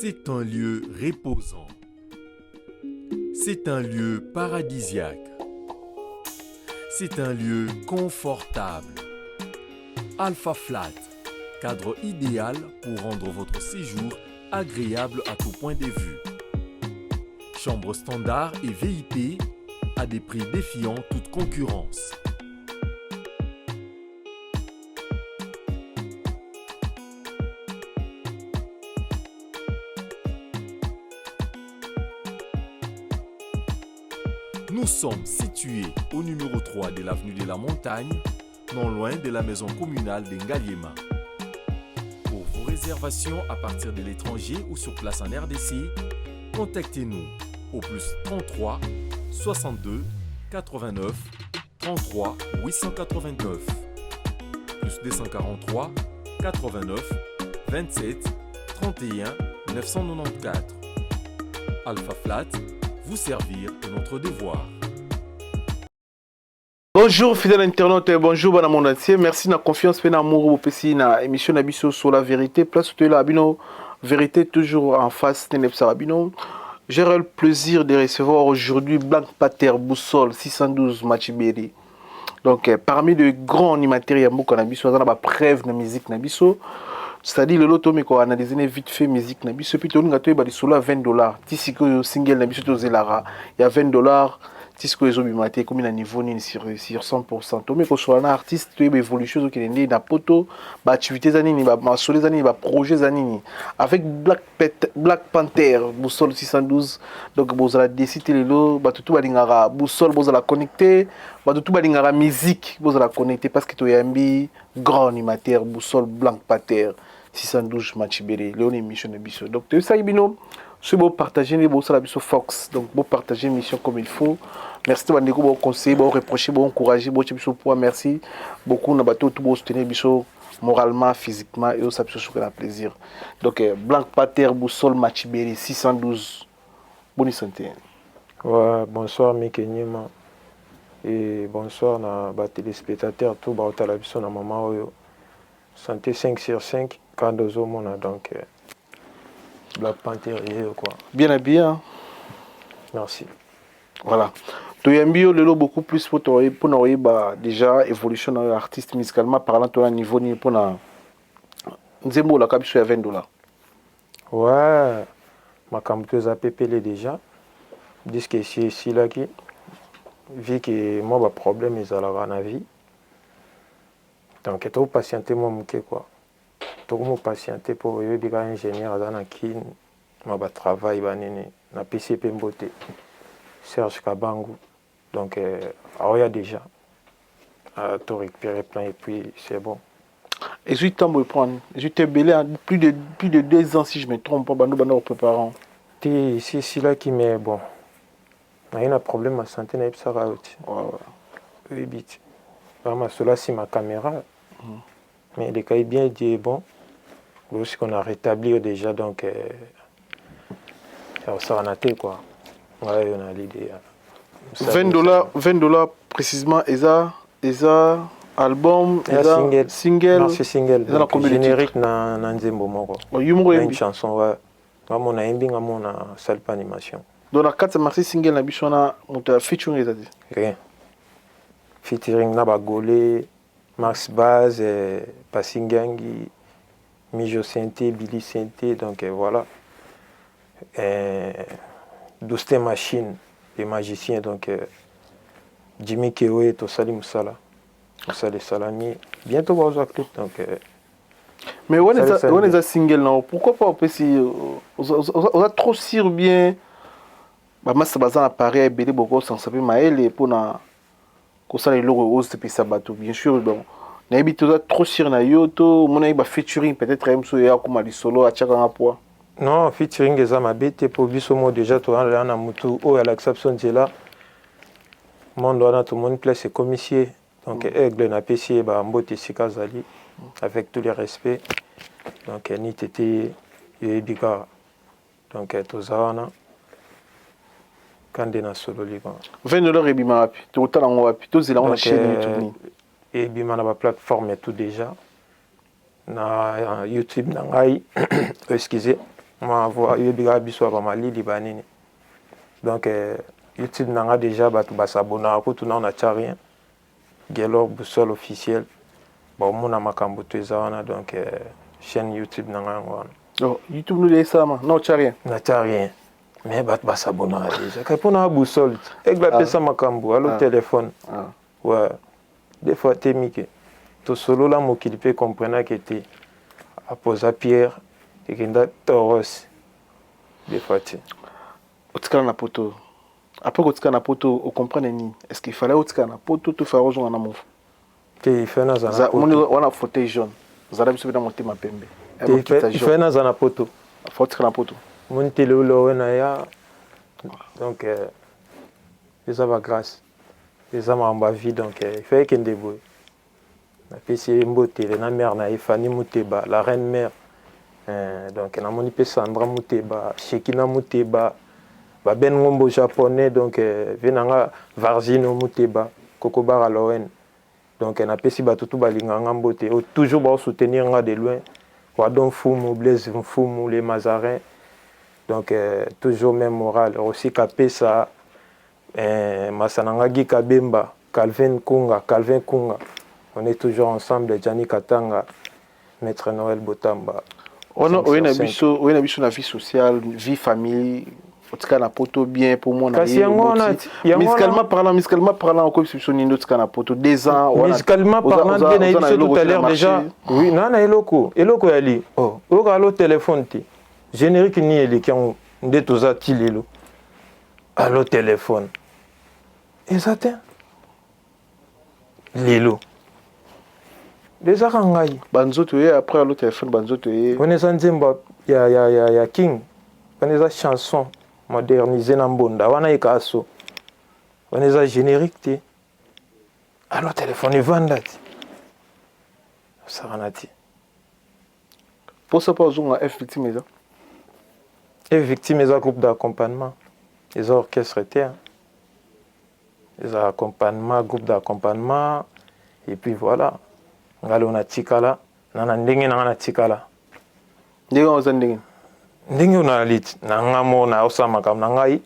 C'est un lieu reposant. C'est un lieu paradisiaque. C'est un lieu confortable. Alpha Flat, cadre idéal pour rendre votre séjour agréable à tout point de vue. Chambre standard et VIP à des prix défiant toute concurrence. Nous sommes situés au numéro 3 de l'avenue de la Montagne, non loin de la maison communale de Ngaliema. Pour vos réservations à partir de l'étranger ou sur place en RDC, contactez-nous au plus 33 62 89 33 889 plus 243 89 27 31 994. Alpha Flat, vous servir est notre devoir. Bonjour fidèle internaute, bonjour bana monde entier. Merci na confiance pe na amour bopesi na émission na biso sur la vérité. Place to la bino vérité toujours en face tenepsaka bino. J'ai le plaisir de recevoir aujourd'hui Black Pater Boussole 612 Machiberi. Donc parmi les grands animateurs ya mboka na biso aza na ba preuve na musique na biso. C'est-à-dire lelo tomeko analyser ne vite fait musique na biso puis tolinga toyeba lisolo ya 20 $ ti sikoyo single na biso tozelaka ya 20 $ ti sikoyo ezobima te, ekomi na niveau nini sur 100? Tomi kosola na artiste, toyeba évolution ezokende ndenge na poto, baactivité eza nini, masolo eza nini, baprojet eza nini avec Black Panther Boussole 612. Donc bozala déçus te. Lelo bato tu balingaka Boussole, bozala connecté. Bato tu balingaka musique, bozala connecté, parce que toyambi grand animateur Boussole Black Panther 612 Machibere lelo na émission na biso. Donc toyebisaki bino, soki bopartage nde bosala biso fox. Donc bopartage émission comme il faut. Merci te bandeko boconseiller, boreproche, boencourage, botie biso poids. Merci beaucoup na bato tu bosoutenir biso moralement, physiquement, et osala biso soki na plaisir. Donc Blanc Pater Boussole Machibere 612, boni santé? Ouais, bonsoir Mike Nyema et bonsoir na ba téléspectateurs tout baotala biso na mama oyo. Santé 5 sur 5 quand ozomona, donc Black Panther ye quoi. Bien habillé, hein? Merci. Voilà, toyambi yo lelo beaucoup plus mpona koyeba déjà évolution na yo artiste, musicalement parlant, toya niveau nini mpona nzembo olaka biso ya 20 $. Ouais, makambo to eza pepele déjà. Disque esi esilaki, vu que mwa baproblème ezalaka na vie, donc tokopatiente mwa moke quoi. Tokomopatiente mpo oyebi kaka ingénieur aza na kine, mwa batravail banini. Napesi ye mpe mbote, Serge Kabangu. Donc aoya déjà to récupérer plein et puis c'est bon. Ezwi ntambo eprendre, ezwi te ebele, plus de 2 ans si je me trompe pas, bando kopréparant. Te, esi esilaki, mais bon, naye na problème ya santé, nayebisaka yo ti, oyebi ti vraiment masolo nsima caméra, mais elekai bien dit. Bon, aussi qu'on a rétablir déjà, donc osakana te quoi. Ngai oyo na l'idée. 20 $, 20 $ précisément, eza album? Eza single. Single. Merci, single. Eza na combien de? Générique na nzembo moko. Yo moko? Une chanson, ouais. Nga mo nayembi, nga mo na sali pa animation. Donc na kati ya Maxi Single na biso wana, moto ya featuring eza te? Rien, featuring na bagole Max Base, Pasingangi, Mijo Sente, Billy Sente, donc voilà, Dostin Machine, les magiciens, donc Jimmy Kewe. Tosali mosala, mosala esalami, bientôt bazwa clip, donc Mais wana eza single nango, pourquoi pas opesi? Oza trop sûr bien, bamasa baza na Paris ebele, bokosansa mpe mayele mpona kosala eloko ozopesa bato. Bien sûr, bon, nayebi te, oza trop sûr na yo to omonaki bafeaturing peut-être ye mosusu eya koma lisolo atiakanga poids. Non, featuring eza mabe te, mpo biso mo déjà toza na motu oyo alakisa biso nzela monde wana, tomoni place ekomisi ye. Donc Aigle, napesi ye bambote esika azali, avec tous les respects. Donc ni tete yoyebi kaka, donc toza wana ka nde nasololi quoi. 20 $ ebima wapi? Tokotala yango wapi? Tozela yango na chaîne YouTube nini? Ebima na baplateforme tout déjà, na YouTube na ngai, excusez. Mwa voix oyebi kaka biso ya bamalili banini. Donc YouTube na nga déjà bato basabonaka kutu nao natya rien. Gelor Boussole officiel, baomona makambo to eza wana. Donc chaîne YouTube na nga yango wana. Oh, YouTube nde esalama na otya rien? Natya rien, mais bato basabonaka déjà kai mpona Boussole. Aigle apesa makambo alo téléphone. Ouais, des fois te mike tosolola mokili mpe comprenaki te aposa pierre ekenda toros des fois te. Otikala na Poto. Après kotikala na Poto, ocomprendre nini? Est ce qu'il fallait otikala na Poto to fallait ozonga na movu? Te, ife naza na Omoni wana fauteuil jaune, ozala biso mpe na motema pembe. Ife naza na Poto. Faut otikala na Poto. Omoni te lelo oyo na ya, donc eza bagrâce, eza makambo ya vie. Donc ife ekende boye. Napesi ye mbotele na mare na ye Fani Muteba, la reine mare. Donc namoni mpe Sandra Muteba, Shekina Muteba, baben Ngombo japonais. Donc vie na nga Varzino Muteba, Kokobara Loen. Donc napesi bato tu balingaka nga mbote oyo, toujours baosoutenir nga de loin, Wadon Mfumu, Blaise Mfumu, les Mazarin. Donc toujours même moral aussi kapesa masa na nga Guy Kabemba, Calvin Kunga, Calvin Kunga, on est toujours ensemble. Gianni Katanga, Maître Noël Botamba. Wana oye na biso, oye na biso na vie sociale, vie famille. Otika na Poto bien pour moi? Kasi yango wana. Musicalement parlant, okoyebisa biso nini? Otika na Poto 2 ans. Musicalement parlant, nde nayebi biso tout à l'heure déjà. Oui, na eloko yali, oh, oyoka alo téléphone te, générique nini eleki yango nde toza ti lelo. Alo téléphone eza te lelo, ezaka ngai. Banzoto ye après alo téléphone, banzoto ye. Wana eza nzembo ya King, wana eza chanson modernisé na mbonda wana eka so, wana eza générique te. Alo téléphone evanda ti osakana ti. Mposa mpo ozonga F Victime eza? F Victime eza groupe d'accompagnement, eza orchestre te, eza accompagnement, groupe d'accompagnement. Et puis voilà, ngai lelo natikala na ndenge na ngai natikala. Ndenge oza ndenge? Ndenge oyo nayali ti na nga moko naosala makambo na ngai,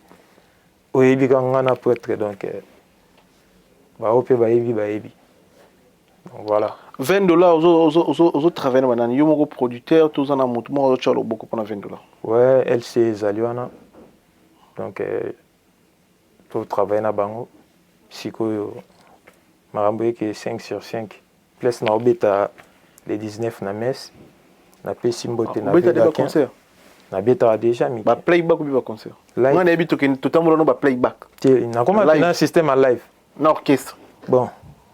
oyebi ka nga na prêtre. Donc bao mpe bayebi. Donc voilà. 20 $, ozotravaille na banani? Yo moko producteur to oza na motu moko azotya loboko mpona 20 $? Ouais, LC ezali wana. Donc totravaille na bango. Sikoyo makambo eke 5 sur 5 place na obeta le 19 na mes. Napesi mbote na Obeta de baconcert? Nabetaka déjà mike. Baplayback obi baconcert? Nga nayebi tokende totambola no baplayback. Te, nakoma na système ya live. Na orchestre. Bon,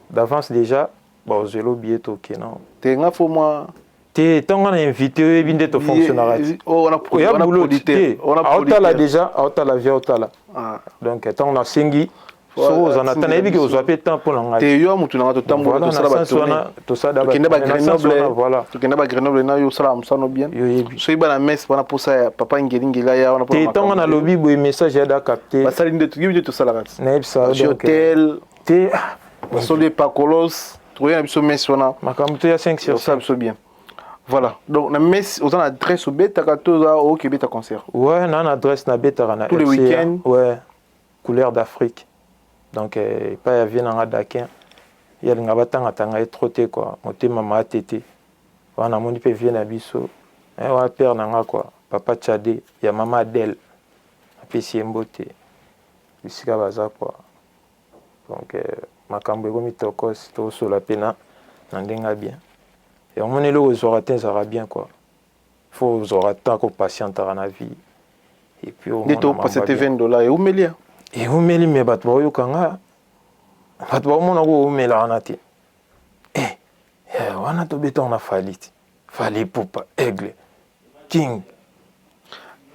d'avance déjà bazwela billet, toke non. Te, nga fo mwa. Te, ntango na invité, oyebi nde tofonctionnaka ti oya boulot te, aotala déjà, aotala vie, aotala. Donc ntango nasengi, soki oza na temps, nayebi ke ozwa mpe temps mpo na ngai. Te, yo motu nanga, totambola, tosala batournée, tokende bagrenoble, tokende bagrenoble na yo, osala mosano bien. Yoyebi. Soki bana messe wana, mposa ya papa Ngelingeli aya wana. Te, ntango nalobi boye, message ya da capté. Basali nde toyebi nde tosalaka ti. Nayebisa. Hotel. Te. Basoli epakolos, tokoya na biso messe wana. Makambo to ya 5 sur 5 biso bien. Voilà, donc na messe oza na adresse obetaka to oza okoki obeta concert? Ouais, na adresse nabetaka na Tous les week-ends? Ouais, Couleur d'Afrique. Donc epai ya vie nanga Dakin, ye alinga batangatanga ye trop te quoi, motema maa te te. Wana namoni mpe vie na biso wana, père na nga quoi, papa Tchade ya mama Adele, apesi ye mbote bisika baza quoi. Donc makambo ekomi tokos, tosola mpe na ndenge ya bien. Omoni eloko ezwaka te, ezalaka bien quoi. Faut ozwaka temps kopatientaka na vie et puis Nde topasa te 20 $ eumeli. Eumeli, me bato baoyoka nga, bato baomona ko oumela wana te. Wana tobetaka na Fally te, Fally Ipupa, Aigle King.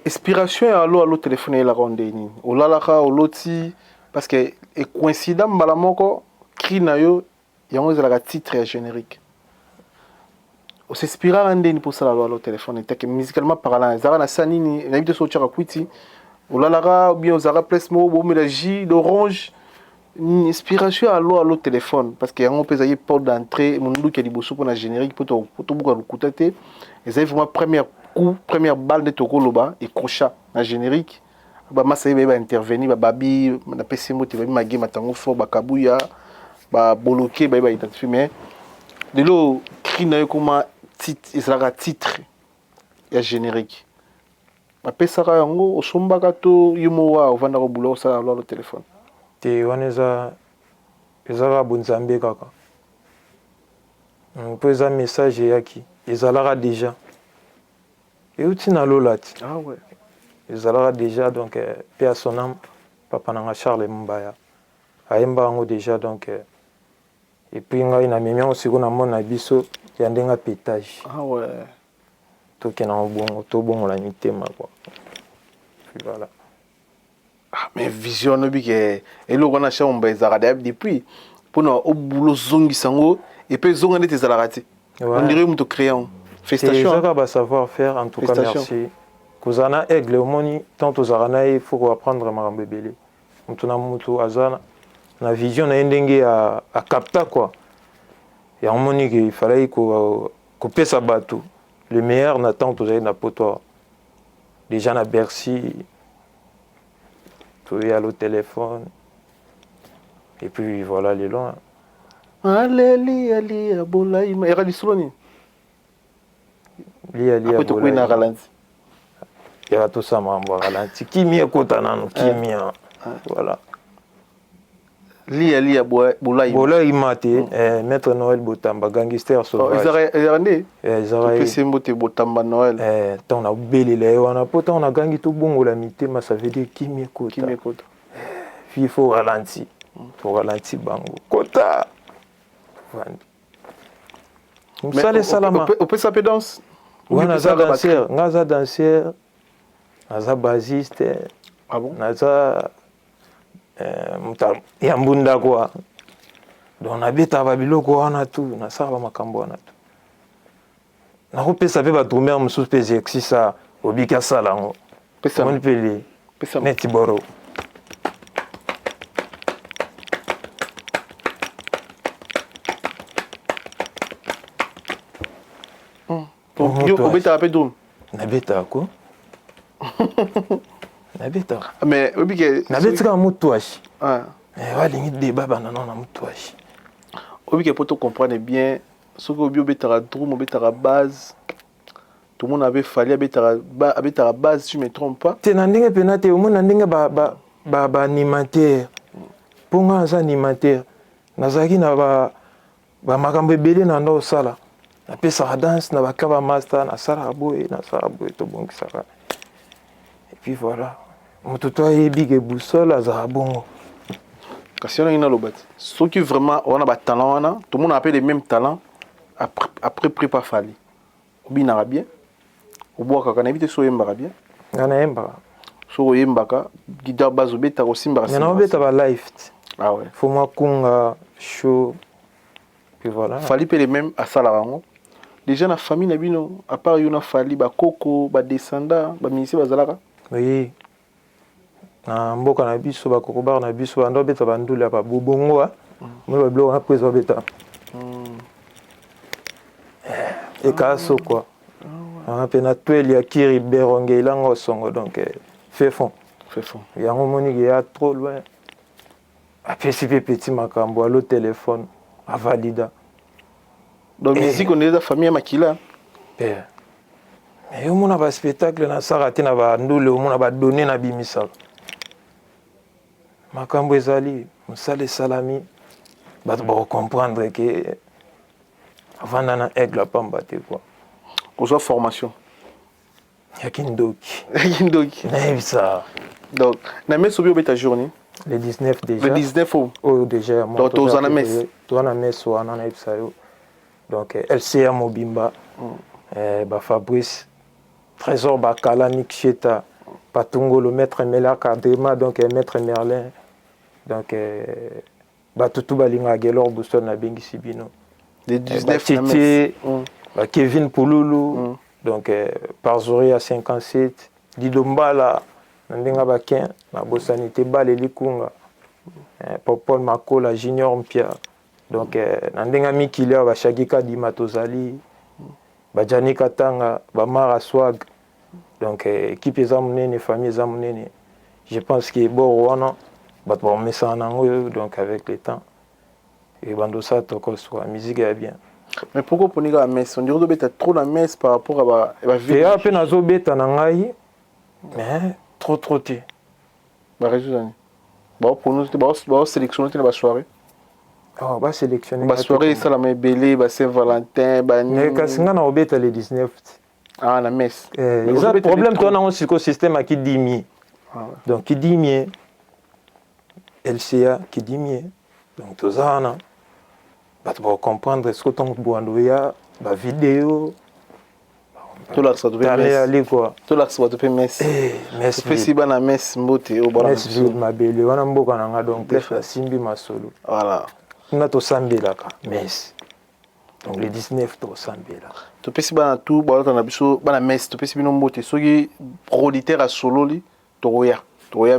Inspiration ya alo alo téléphone eyelaka nde nini? Olalaka, oloti, parce que ecoïncida mbala moko cri na yo, yango ezalaka titre ya générique. Os'inspiraka ndeni mpo osala alo alo téléphone etake? Musicalement parlant, ezalaka na sa nini? Nayebi te so otiaka kwiti, olalaka bien, ozalaka place moko bomela jus d'orange. Inspiration ya alo alo téléphone, parce que yango mpe ezalaki porte d'entrée, monduki ya liboso mpona générique, mpo tobuka lokuta te, ezali vraiment première. coup, première balle nde tokoloba ecrocha na générique. Bamasa ye baye baintervenir, bababi napesi mbote, babi magema tango fort, bakabuya baboloke, baye baidentifie. Mais lelo cri na yo ekoma ezalaka titre ya générique. Bapesaka yango, osombaka to yo moko wa ovandaka obula osala lwalo telefone? Te, wana eza kaka bonzambe kaka, mpo eza message eyaki, ezalaka déjà, euti na lola ti. Ah ouais. Ezalaka déjà, donc paix à son âme, papa nanga Charles Mbaya ayemba yango déjà. Donc et puis ngai namemi yango sikoyo na mona biso ya ndenge pétage. Ah ouais. Tokende yango bongo, tobongola mitema quoi. Puis voilà. Ah, mais vision olobi ke eloko wana Charles Mbaya ezalaka deya depuis, mpona obula ozongisa yango epe ezonga neti ezalaka te. On dirait moto créé yango. Félicitations. Ezaka basavoir faire en tout cas. Merci kozala na aigle. Omoni, tant tozalaka na ye, faut koapprendre makambo ebele. Moto na moto aza na vision na ye, ndenge acapta quoi. Yango moni ke il fallait kopesa bato le meilleur na temps tozali na poto déjà, na Bercy, toya le téléphone et puis voilà lelo. Aleli ali abolaima eka lisolo nini? Lia lia. Après tokwei na ralenti. Yaka tosala makambo ya ralenti, kimia ekota nanu, kimia, voilà. Lia lia bolaima. Bolaima te, maître Noël Botamba, gangster sauvage. Ezalaka nde. Ezalaka. Topesi mbote Botamba Noël. Ntango nabelela ye wana, mpo ntango nagangi tobongola mitema, ça veut dire kimia ekota. Kimia ekota. Il faut ralenti, toralenti bango kota vandi mosala esalama. Opesa mpe danse? Wana naza danseur, nga aza danseur, naza bassiste. Ah bon? Naza moto ya mbunda kwa, donc nabetaka babiloko wana tu, nasalaka bamakambo wana tu. Nakopesa mpe badrummer mosusu mpe exercice obiki asala yango. Omoni mpe neti boro. Obetaka mpe drum? Nabetaka ko, nabetaka. Mais oyebi ke Nabetikaka mutuashi, balingi débat banano na mutuashi. Oyebi ke po tocomprendre bien, soki obi obetaka drum, obetaka base, tomona mpe Fally abetaka base, si je me trompe pas. Te, na ndenge mpena te. Omoni, na ndenge baanimateur, mpo nga naza animateur, nazalaki na bamakambo ebele na nda osala. Napesaka danse na baka bamaster, nasalaka boye, nasalaka boye, tobongisaka et puis voilà. Moto to ayebi ke Boussole azalaka bongo. Kasi wana ngi naloba te, soki vraiment wana batalent wana, tomonaka mpe les mêmes talents après prix pa Fally. Obinaka bien, obwakaka, nayebi te so oyembaka bien. Nga nayembaka. Soki oyembaka, guitare basse obetaka, osimbaka? Mais naobeta ba live. Ah ouais. Faut mwa kunga show, puis voilà. Fally mpe les mêmes asalaka yango déjà. Na famille na bino, à part yo na Fally, bakoko, badescendant, bamusicien bazalaka? Oui, na mboka na biso, bakoko bar na biso bando babeta bandula ya babobongo, moi babiloko wana mpo eza babeta ekaso quoi. Mpe na tweli ya kiri beronge elanga osongo, donc fait fond. Fait fond. Yango omoniki ya trop loin, apesi mpe petit makambo alo telefone avalida. Donc musique onde eza famille ya makila. Mais omona baspectacle nasaka te na bandule, omona badone nabimisaka makambo ezali mosala esalami, bato bakocomprendre ke avanda na aigle apamba te quoi. Kozwa formation. Ya kindoki. Kindoki. Nayebisa. Donc na messe obi obeta journée? Le 19 déjà. Le 19 o? Oyo déjà. Donc toza na messe. Toza na messe wana, nayebisa yo. Donc LCA mobimba, bafabrice Trésor, Bakala, Nick Cheta, Patungolo, maître Melaka Drema, donc maître Merlin, donc bato tu balingaka Gelor Boussole, nabengisi bino. Le 19 na Batete, messe. Bakevin Pululu, donc Parzori ya 57, Dido Mbala na ndenge bakin, nabosani te bale likunga, Popol Makola, Junior Mpia, donc na ndenge mikili awa, bashaki Kadima, tozali. Bajani Katanga, Bamara Swag. Donc équipe eza monene, famille eza monene. Je pense que bord wana bato bamesana nango, donc avec le temps ebanda osala tokos quoi, musique ya bien. Mais pourquoi oponi kaka messe? On dirait ozobeta trop na messe par rapport à bavie. Eya mpe nazobeta na ngai, mais trop trop te. Baréseau nani baoprononce te, baosélectionne te na basoirée? Oh, basélectionne. Basoirée esalama ebele, ba Saint Valentin. Bani, kasi ngai na kobeta le 19. Ah, na messe. Eza problème to nango sikoyo, système ya kidimie. Ah, ouais. Donc kidimie, LCA kidimie, donc toza wana, bato bakocomprendre sikoyo ntango bwando ya bavideo. Tolakisa ali quoi. Tolakisa bato mpe messe. Topesi bana messe mbote oyo. Messe mabele wana, mboka na nga, donc asimbi masolo. Voilà. Kuna tosambelaka messe, donc le 19 tosambela. Topesi bana tu balota na biso, bana messe, topesi bino mbote. Soki producteur asololi, tokoya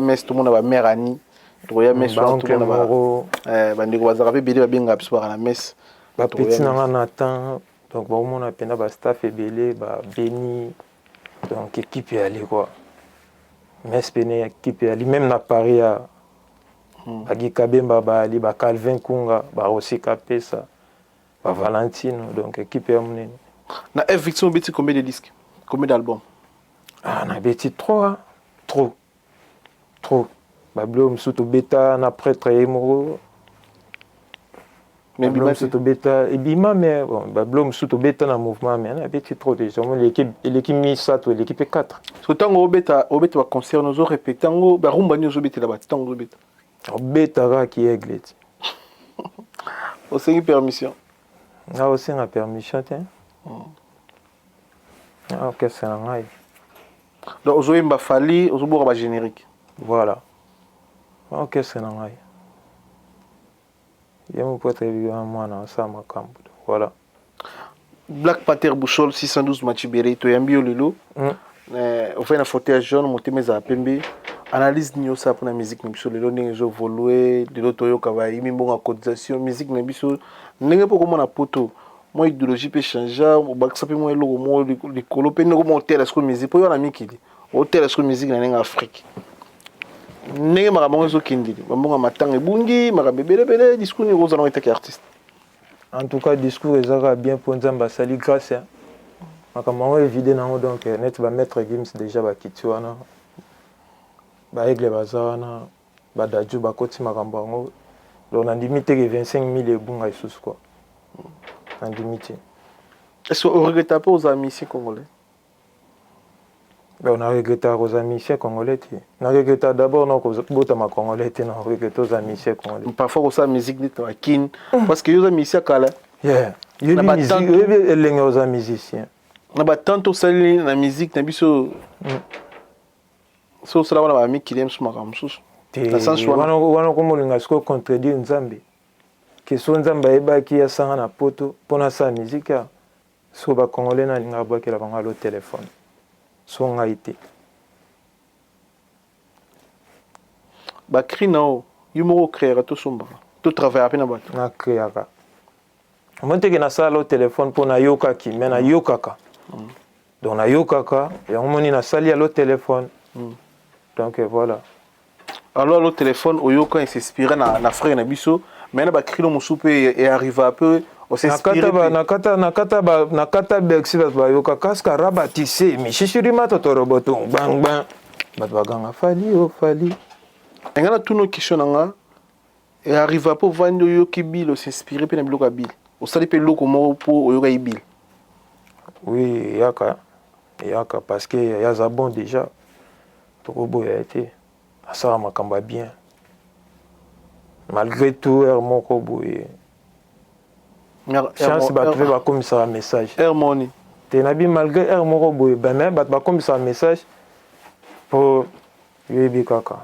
messe, tomona bamare ani, tokoya messe wana, tomona bandeko bazalaka mpe ebele, babengaka biso baka na messe. Bapeti na nga na temps, donc baomona mpena bastaff ebele, babeni, donc équipe eyali quoi, messe pene équipe eyali, même na Paris ya bagika Bemba bayali, bacalvin Kunga, barosi Kapesa, bavalentino, donc équipe ya monene. Na F Victime obeti combien de disques, combien d'albums? Ah, nabeti trop, trop trop. Babilo mosusu tobeta na prêtre ye moko, mosusu tobeta ebima, mais bon, babilo mosusu tobeta na mouvement, mais nabeti trop déjà, eleki misato, eleki mpe 4. So ntango obeta baconcert, ozorépéte yango, barumba nini ozobetela bato ntango ozobeta? Obetaka ki aigle ti. Osengi permission? Nga osenga permission te, orchestre na ngai. Donc ozoyemba Fally, ozoboka bagénérique. Voilà, orchestre na ngai, ye mo po ete wana mwana asala makambo, voilà. Black Panther Boussole 612 Machibere, toyambi yo lelo. Ofai na fauteuil jaune, motema ezala pembe. Analyse nini osala mpona musique na biso lelo, ndenge ezoévolue lelo? Toyoka bayimi mbongo ya cotisation, musique na biso ndenge mpo komona poto mwa idéologie mpe change, obakisa mpe mwa eloko moko likolo mpe ndenge mwa otela siko musique mpo yo na mikili, otela siko musique na ndenge Afrique, ndenge makambo yango ezokendeli, bambongo ya matanga ebungi, makambo ebelebele. Discours nini okozala ngo etaki artiste? En tout cas, discours ezaka bien mpo Nzambe asali grâce, makambo yango evide nango. Donc neti bamaître Gims déjà bakiti wana, baaigle baza wana, badaju bakoti makambo yango. Donc nandimi teke 25 000 ebunga lisusu quoi, nandimi te. Est ce que oregreta mpe ozala musicien congolais? Bon, naregretaka kozala musicien congolais te. Naregretaka d'abord na kobotama congolais te, na regrete ozala musicien congolais. Parfois kosala musique neti bakine, parce que yo oza musicien kala. Oyebi elenge oza musicien. Na batante osaleli na musique na biso, so osala wana bamikili mosusu, makambo mosusu. Wana komolinga sikoyo contredire Nzambe, ke so Nzambe ayebaki asanga na poto mpona asala musique ya so bacongolais, nalingaka bwakela bango alo telefone, so ngai te. Bacri na yo, yo moko ocréaka, tosombaka, totravaillaka mpe na bato? Nacréaka. Omoni teke nasala o telefone mpo nayokaki, mais nayokaka, donc nayokaka yango, moni nasali alo telefone, donc voilà. Alors alo téléphone oyoka, es'inspire na frère na biso, mais na bacrino mosusu mpe earriva mpe? Nakata Bercy, bato bayoka kaska rabatise mishishirima totoroboto gbangban, bato baganga Fally o Fally. Enga na tuna question na nga, earriva mpo ovandi, oyoki bile, os'inspire mpe na biloko ya bile, osali mpe eloko moko mpo oyokaki bile? Oui, eyaka, eyaka, parce que yaza bon déjà, tokoboya ye te, asala makambo ya bien malgré tout. Heure moko boye, chance, bato mpe bakomisaka message. Harmonie. Te, nabi malgré heure moko boye, mais bato bakomisaka message mpo yoyebi kaka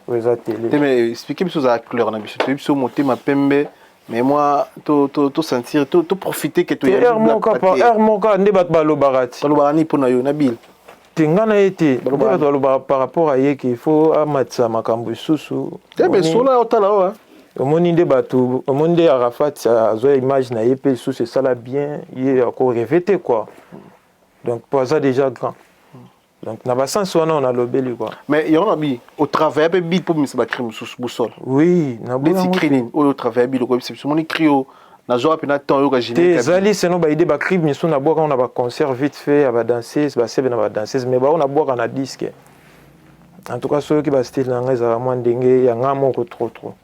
oyo eza télé. Te, mais explique biso, ozala couleur na biso, toyebi biso motema pembe, mais moi to sentir, to profiter que to heure moko, heure moko nde bato balobaka ti. Balobaka nini mpo na yo na bile? Te, nga na ye te, nde bato balobaka par rapport à ye ke il faut amatisa makambo lisusu. Te, mais sola otala oyo. Omoni nde bato, omoni nde Arafat azwa image na ye mpe lisusu esala bien, ye akorêver te quoi. Donc po aza déjà grand, donc na basens wana on alobeli quoi. Mais yango na bi otravaille mpe Bill mpo bimisa bacri mosusu bosolo. Oui. Neti cri nini oyo otravaille Bill okoyebisa biso? Omoni cri oyo nazwaka mpena temps oyoka? Te, ezali seno baide bacri misu nabwaka ngo na baconcert vite fait ya badanseuse, basebe na badanseuse, mais bao nabwaka na disque. En tout cas, soki bastyle na ngai ezalaka mwa ndenge ya nga moko, trop trop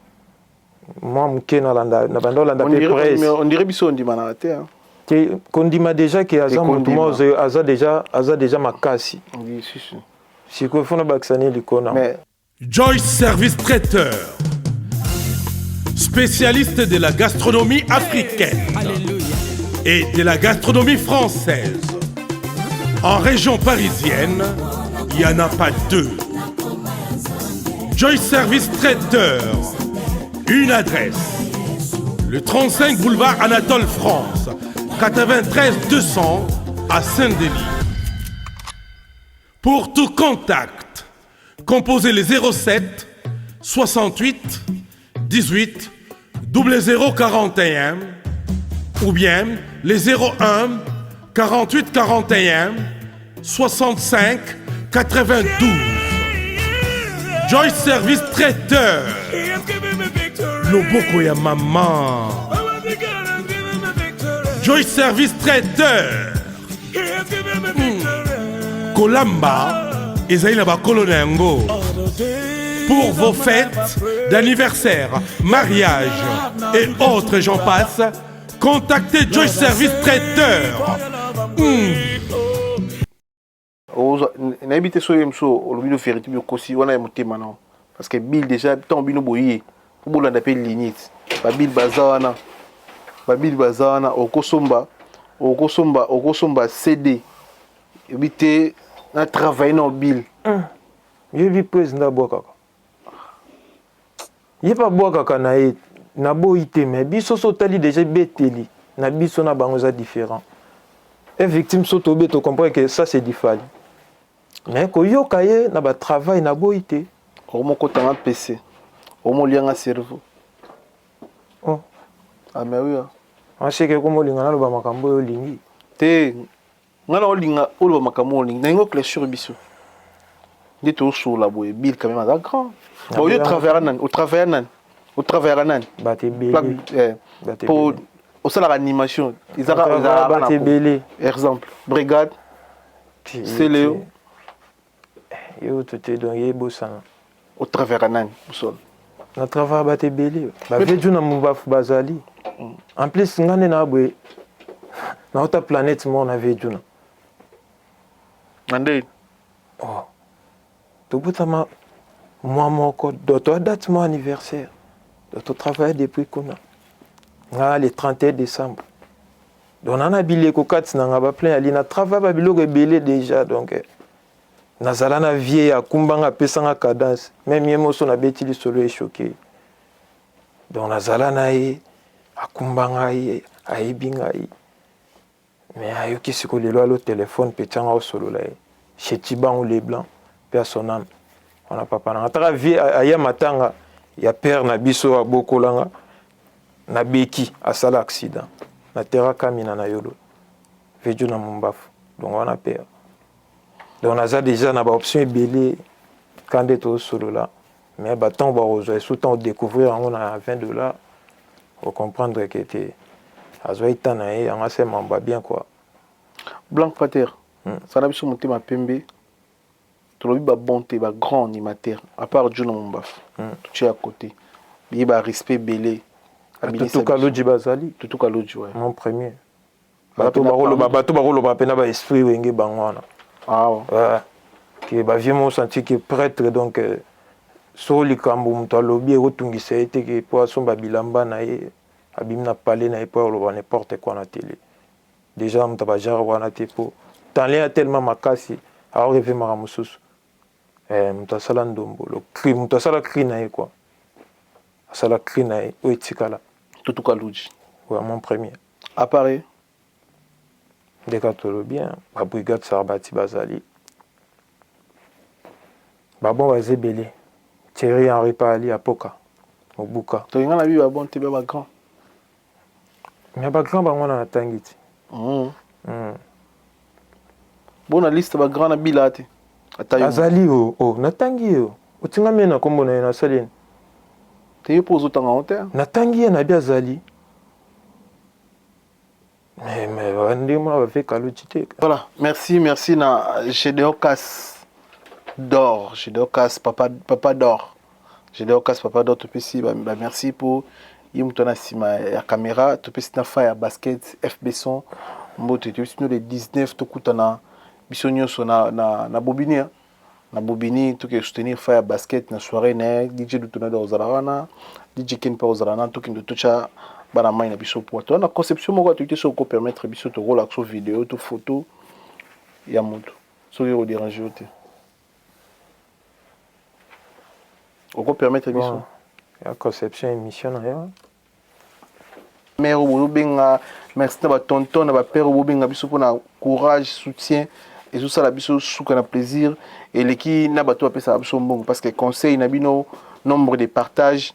mwa moke nalanda na banda olanda mpe presse. On dirait biso ondimanaka te. Te, kondima déjà ke aza motu moko aza déjà makasi. Sikoyo fona bakisa ne likona. Joyce Service Traiteur, spécialiste de la gastronomie africaine et de la gastronomie française. En région parisienne, il n'y en a pas deux. Joyce Service Traiteur, une adresse. Le 35 boulevard Anatole France, 93 200 à Saint-Denis. Pour tout contact, composez les 07 68 18 00 41 ou bien les 01 48 41 65 92. Joyce Service Traiteur. Loboko ya maman. Joyce Service Traiteur. Kolamba ezali na bakolo na yango. Pour vos fêtes d'anniversaire, mariage et autres, j'en passe, contactez Joyce Service Traiteur. Nayebi te soki mosu olobi no vérité bi okosi wana ya motema nao, parce que Bill déjà ntango bino boye po bolanda mpe limite baBill baza wana, baBill baza wana, okosomba CD ebi te na travaille na Bill. Yebi président abwakaka, ye mpe abwakaka na ye, naboyi te, mais biso so otali déjà ebeteli na biso na bango eza différent. E victime so tobe tocomprendre que ça c'est du Fally, mais koyoka ye na batravail naboyi te. Okomokotanga PC, okomolianga cerveau. Oh. Ah mais oui. Aseke komolinga naloba makambo oyo olingi. Te, nga na olinga oloba makambo oyo olingi, nalingi oclairsir biso nde tozosola boye. Bill quand même aza grand. Bon, yo otravaillera nani? Otravailla nani? Otravaillera nani? Bato ebele. Po osalaka animation. Ezaka bato ebele. Exemple, Brigade, Celeo. Yo to te, donc ye bosana. Otravaillera nani bosolo? Na travaille bato ebele, baveju na mobafu bazali. En plus nga nde na boye nauta planète moko na vejuna. Na nde? Oh. Tobutama mwa moko, do toa date mwa anniversaire, do totravaille depuis kuna. Nga le 31 décembre, donc na na bileko kati na nga baplein ali na travaille babiloko ebele déjà. Donc nazala na vie akumbanga, apesanga cadence, même ye moso nabeti lisolo echoquer. Donc nazala na ye, akumba ngai, ayebi ngai, mais ayoki sikoyo lelo alo telefone mpe tianga osolola ye chez Tibangu Leblanc mpe ya son âme wana papa nanga taka vie aya matanga ya père na biso abokolanga na beki, asala accident na terra kamina na yolo vejo na mombafu. Donc wana père, donc naza déjà na baoption ebele ka nde tozosolola, mais batango bakozwa esu ntango découvrir yango na 20 $, ocomprendre ke te azwaki temps na ye yango ase mamba bien quoi. Blanc Pater, sana biso motema pembe, tolobi babon te, bagrand animateur à part Juno Mombafu, totie ya côté ye barespect ebele. Tutuka Loji bazali. Tutuka Loji, ouais. Mon premier, bato bakoloba mpena baesprit wenge bango wana. Ah, ke bavie mo senti ke prêtre, donc so likambo moto alobi ekotungisa ye te, ke po asomba bilamba na ye, abimi na palais na ye po aloba n'importe quoi na télé. Déjà moto bajare wana te, po talent ya tellement makasi aorêver makambo mosusu. Moto asala ndombolo cri, moto asala cri na ye quoi, asala cri na ye oyo etikala. Tutuka Luji. Ouais, mon premier. Appareil. Ndeka tolobi babrigade Sarbati bazali, babon baza ebele, Thierry Henry Paali apoka. Mobuka. Tolinga na biba bon te ba grand. Mais ba grand bango na natangi ti. Bon na liste ba grand na bila te. Ata yo. Azali o, oh, natangi yo. Otingami ye na kombo na ye nasali nini? Te yo mpo ozotanga yango te. Natangi ye na bi azali. Mais mais ndenge mona ba ve kaluti te. Voilà, merci, merci na Gédéon Casse d'or, Gédéon Casse papa papa d'or. Gédéon Casse papa d'or topesi ba, ba merci pour ye moto na nsima ya caméra topesi na fa ya basket FB son mbote topesi bino le 19 tokutana biso nyonso na, na, na bobini hein. Na bobini toke soutenir fa ya basket na soirée na ye DJ Dutonado akozala wana DJ Ken mpe akozala wana tokende totya bana mai na biso poa toza na conception moko atoki te soki okopermettre biso tokolakisa video to photo ya moto soki ekoderange yo te okopermettre biso Bon, ya conception émission na yo. Mère oyo bozobenga merci na batonton na bapère oyo bobenga biso mpona courage soutien ezosala biso suka na plaisir eleki na bato bapesaka biso mbongo parce que conseil na bino nombre de partage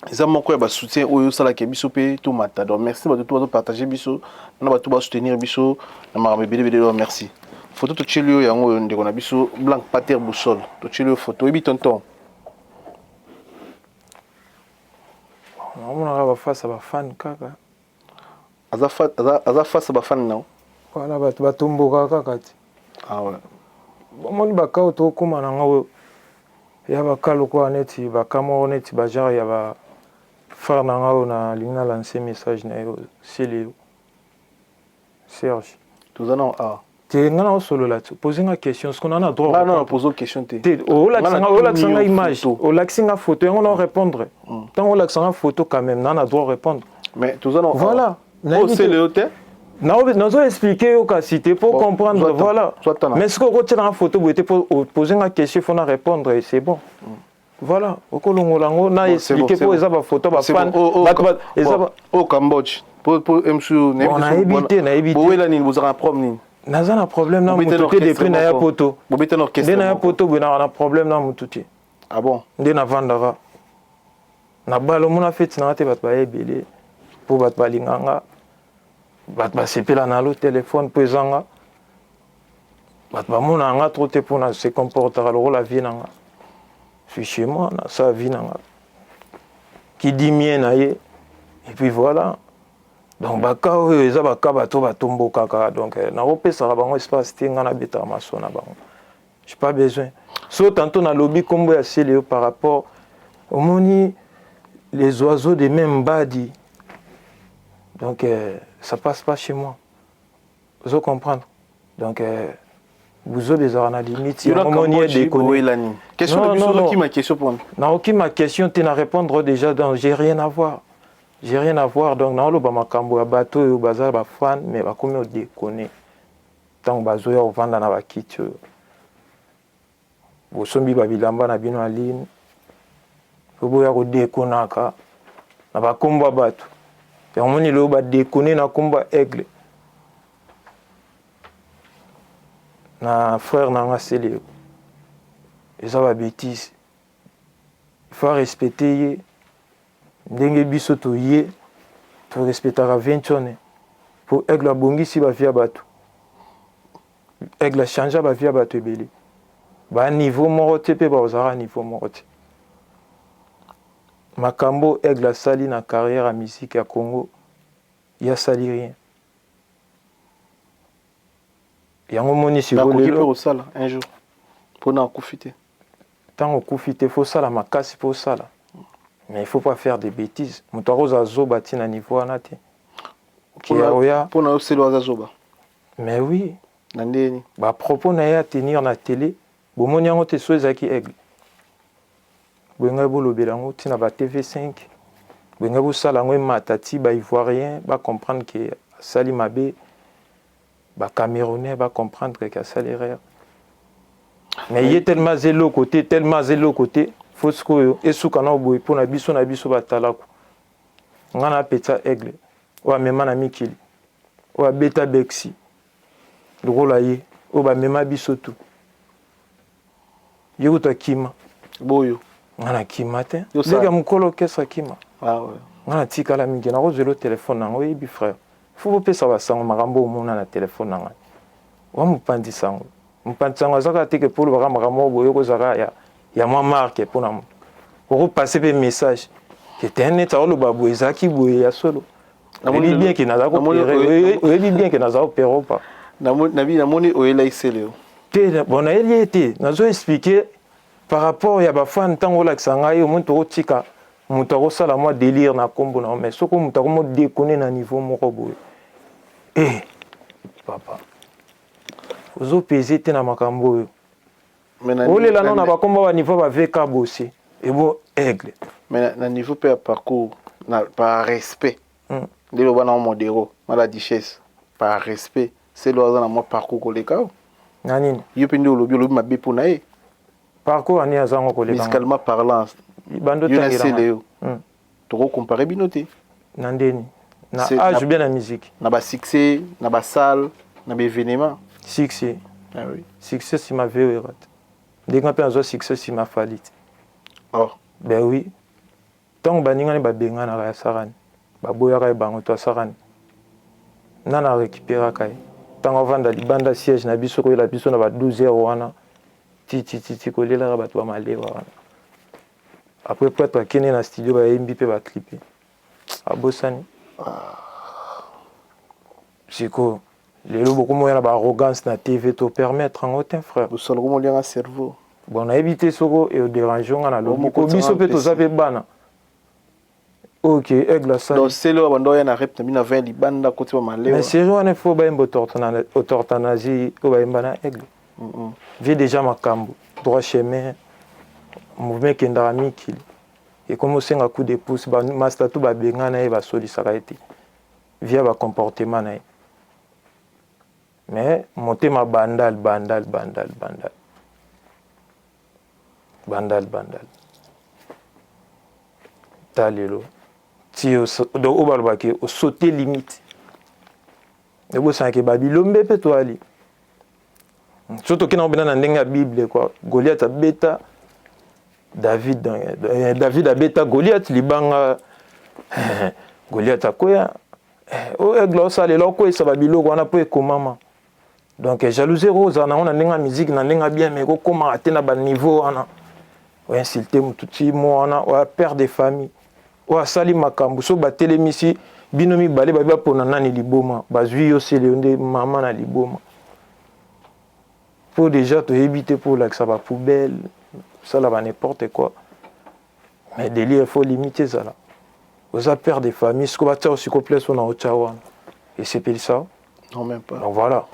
eza moko ya basoutien oyo osalaka biso mpe tomata. Donc merci bato to bazopartage biso na bato basoutenir biso na makambo ebele ebele. Donc merci. Photo totieli oyo yango oyo ndeko na biso Blanc Pater Boussole totieli oyo photo oyebi tonton. Naomonaka baface ya bafan kaka. Aza, fa, aza, aza face ya bafan nao. Wana bato batombokaka kaka te. Ah ouais. Bomoni baka oyo tokóma na ngo ya baka lokola neti baka moko neti bagenre ya ba frère na nga oyo nalingi na lance message na yo Celeo Serge. Toza nao awa. Te nga na osolola te pose nga question ce qu'on a na droit. Nga na pose question te. Te olakisa nga olakisa nga image olakisi nga photo yango na répondre. Ntango olakisa nga photo quand même na na droit répondre. Mais toza na voilà. Osele yo te. Nazo expliquer yo kasi te pour comprendre voilà. Mais soki okotiela nga photo boye te po pose nga question faut na répondre et c'est bon. Voilà, okolongola yango na expliquer po eza ba photo ba fan bato eza ba au Cambodge po po MSU nayebi te nayebi te. Bowela nini bozalaka na problème nini? Naza na problème na mutu te depuis naya poto. Bobeta na orchestre. Nde naya poto boye naka na problème na mutu te. Ah bon? Nde navandaka na bala omona feti nanga te bato baya ebele mpo bato balinga nga bato basepela na lo telefone mpo ezanga bato bamona nga trop te mpo na se comportaka lokola vie na nga. Suis chez moi nasala vie na nga kidimie na ye et puis voilà. Donc baka oyo eza baka bato batombokaka donc nakopesaka bango espace te nga nabetaka maso na bango. J'ai pas besoin. So tantôt nalobi kombo ya Celeo par rapport omoni les oiseaux de même badi. Donc ça passe pas chez moi. Ozo comprendre. Donc buzoba ezalaka na limite. Yango moni ye déconner. Question Non, na biso non, non. ozokima question mpona. Naokima question te na répondre déjà donc j'ai rien à voir. J'ai rien à voir donc naoloba makambo ya bato oyo baza ba fan mais bakomi odéconner. Ntango bazoya kovanda na bakiti oyo bosombi ba bilamba na bino ya ligne po boya kodekonaka na bakombo ya bato yango moni lelo badekone na kombo ya Aigle na frère na nga Celeo eza ba bêtise. Il faut respecter ye ndenge biso toye torespectaka Ventione po Aigle abongisi ba vie ya bato. Aigle achangea ba vie ya bato ebele ba niveau moko te mpe bakozalaka niveau moko te. Makambo Aigle asali na carrière ya musique ya Congo ye asali rien. Yango moni sikoyo Nakoki mpe lelo kosala un jour mpona akufi te. Ntango okufi te faut osala makasi mpo osala. Mais il faut pas faire des bêtises. Moto akozala zoba ti na niveau wana te. Kia oya. Mpona yo Celeo aza zoba. Mais oui. Na ndeni. Ba propos na ye à tenir na télé, bomoni yango te so ezalaki Aigle. Boyengai bolobela yango ti na ba TV5. Boyengai bosala yango emata ti ba Ivoiriens ba comprendre que asali mabe. Ba Camerounais ba comprendre que asali erreur. Mais ye tellement zelo côté, tellement zelo côté, faut sikoyo esuka na boye pona biso na biso batalaku. Nga na petsa Aigle, oyo amema na mikili, oyo abeta Bexi, lokola ye, oyo bamema biso tout. Ye kutu akima. Boyo. Nga nakima te. Ndenge mokolo orchestre akima. Ah ouais. Nga natikala mingi, nakozwela telefone na nga. Oyebi frère, fo bopesa basango makambo omona na telefone na ngai. Wa mopanzi sango, mopanzi sango aza kaka te ke mpo olobaka makambo oyo boye okozaka ya mwa marke mpona moto okopase mpe message ke te neti aoloba boye ezalaki boye ya solo. Oyebi bien ke naza kopere, oyebi bien ke naza opere opa. Namoni oyelaki sele yo te. Bon, nayeli ye te, nazo expliquer par rapport ya bafan. Ntango olakisa ngai, omoni, tokotika moto akosala mwa délire na nkombo na yo, mais soki moto akomo déconner na niveau moko boye, eh papa, ozopese te na makambo oyo olela no na bakombo baniveau ba VK bosi ebo Aigle. Mais na niveau mpe ya parcours na, par respect, nde loba na Modero na la Duchesse, par respect, selo aza na mwa parcours koleka o. Na nini? Yo mpe nde olobi mabe mpo na ye. Parcours ani azango koleka? Musicalement parlant. Bando. Yo na sele yo, tokocompare bino te. Na ndeni? Na âge bien na musique? Na basuccès, na basalle, na baévénement. Succès? Ah oui. Succès nsima vewera te. Ndenge mpe nazwa succès nsima Fally te. Oh. Ben oui, ntango baningani babenganaka ya Sarani, baboyaka ye bango to asarani nana arécupéraka ye. Ntango avanda libanda siège na biso, koyela biso na ba 12 heures wana titititi, kolelaka bato bamalewa wana. Après prêtre akende na studio, bayembi mpe baclipe, abosani. Sikoyo lelo bokomoya na baarrogance na TV, to permettre yango te, frère. Bosolo komolianga cerveau. Bon, nayebi te soko edérange nga. Nalobi po biso mpe toza mpe bana. Ok, Aigle asali. Donc sele oyo bando oya na rep na bino 20 libanda koti ba malewa. Mais série wana, faut bayemba Autortanasie oyo bayemba na Aigle. Vie déjà makambo droit chemin, mouvement ekendaka mikili, ekomi osenga coup de pouce. Bamaster tu babengana ye, basolisaka ye te via bacomportement na ye. Mais motema Bandal, Bandal, Bandal, Bandal, Bandal, Bandal ta lelo ti donc oyo balobaki osote limite, ebosanaki babilombe mpe toali. So tokenda mpena na ndenge ya Bible quoi, Goliath abeta David, David abeta Goliath libanga, Goliath akwea. Oyo Aigle osalela, okweyisa babiloko wana mpo ekomama. Donc jalousie oyo ozala nango na ndenge ya musique, na ndenge ya bien, mais ekokomaka te na baniveau wana oinsulte motu ti mo wana oya père de famille oyo asali makambo. So batelemisi bino mibale, babi bapona nani liboma, bazwi yo sele, yo nde mama na liboma, mpo déjà toyebi te mpo olakisa bapoubelle, osala ba n'importe quoi. Mais délire, faut limite ezala. Oza père de famille, siko batia siko place oyo na otya wana esepelisa? Non, même pas. Donc voilà,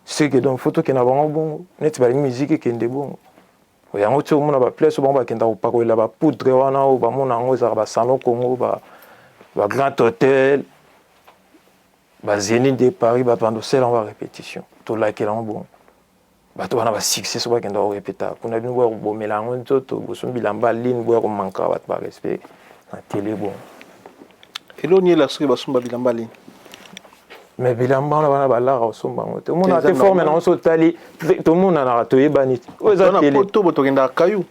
c'est que donc faut tokende na bango bongo neti balingi musique ekende bongo. Yango ti omona baplace oyo bango bakenda kopakolela bapoudre wana, oyo bamona yango ezalaka basalon Congo, bagrand hôtel, bazénith de Paris, bato bando osala yango barépétition. Tolakela yango bongo bato wana basuccès, so bakenda korépéta kuna, bino boya kobomela yango nzoto, bosombi bilamba line, boya komanka bato barespect na télé bongo. Eloni ela soki basomba bilamba line? Mais bilamba wana, bana balaka kosomba yango te. Omona te forme nango, so otali, tomonanaka, toyebani te. Oyo eza télé. Poto bo tokendaka kayu.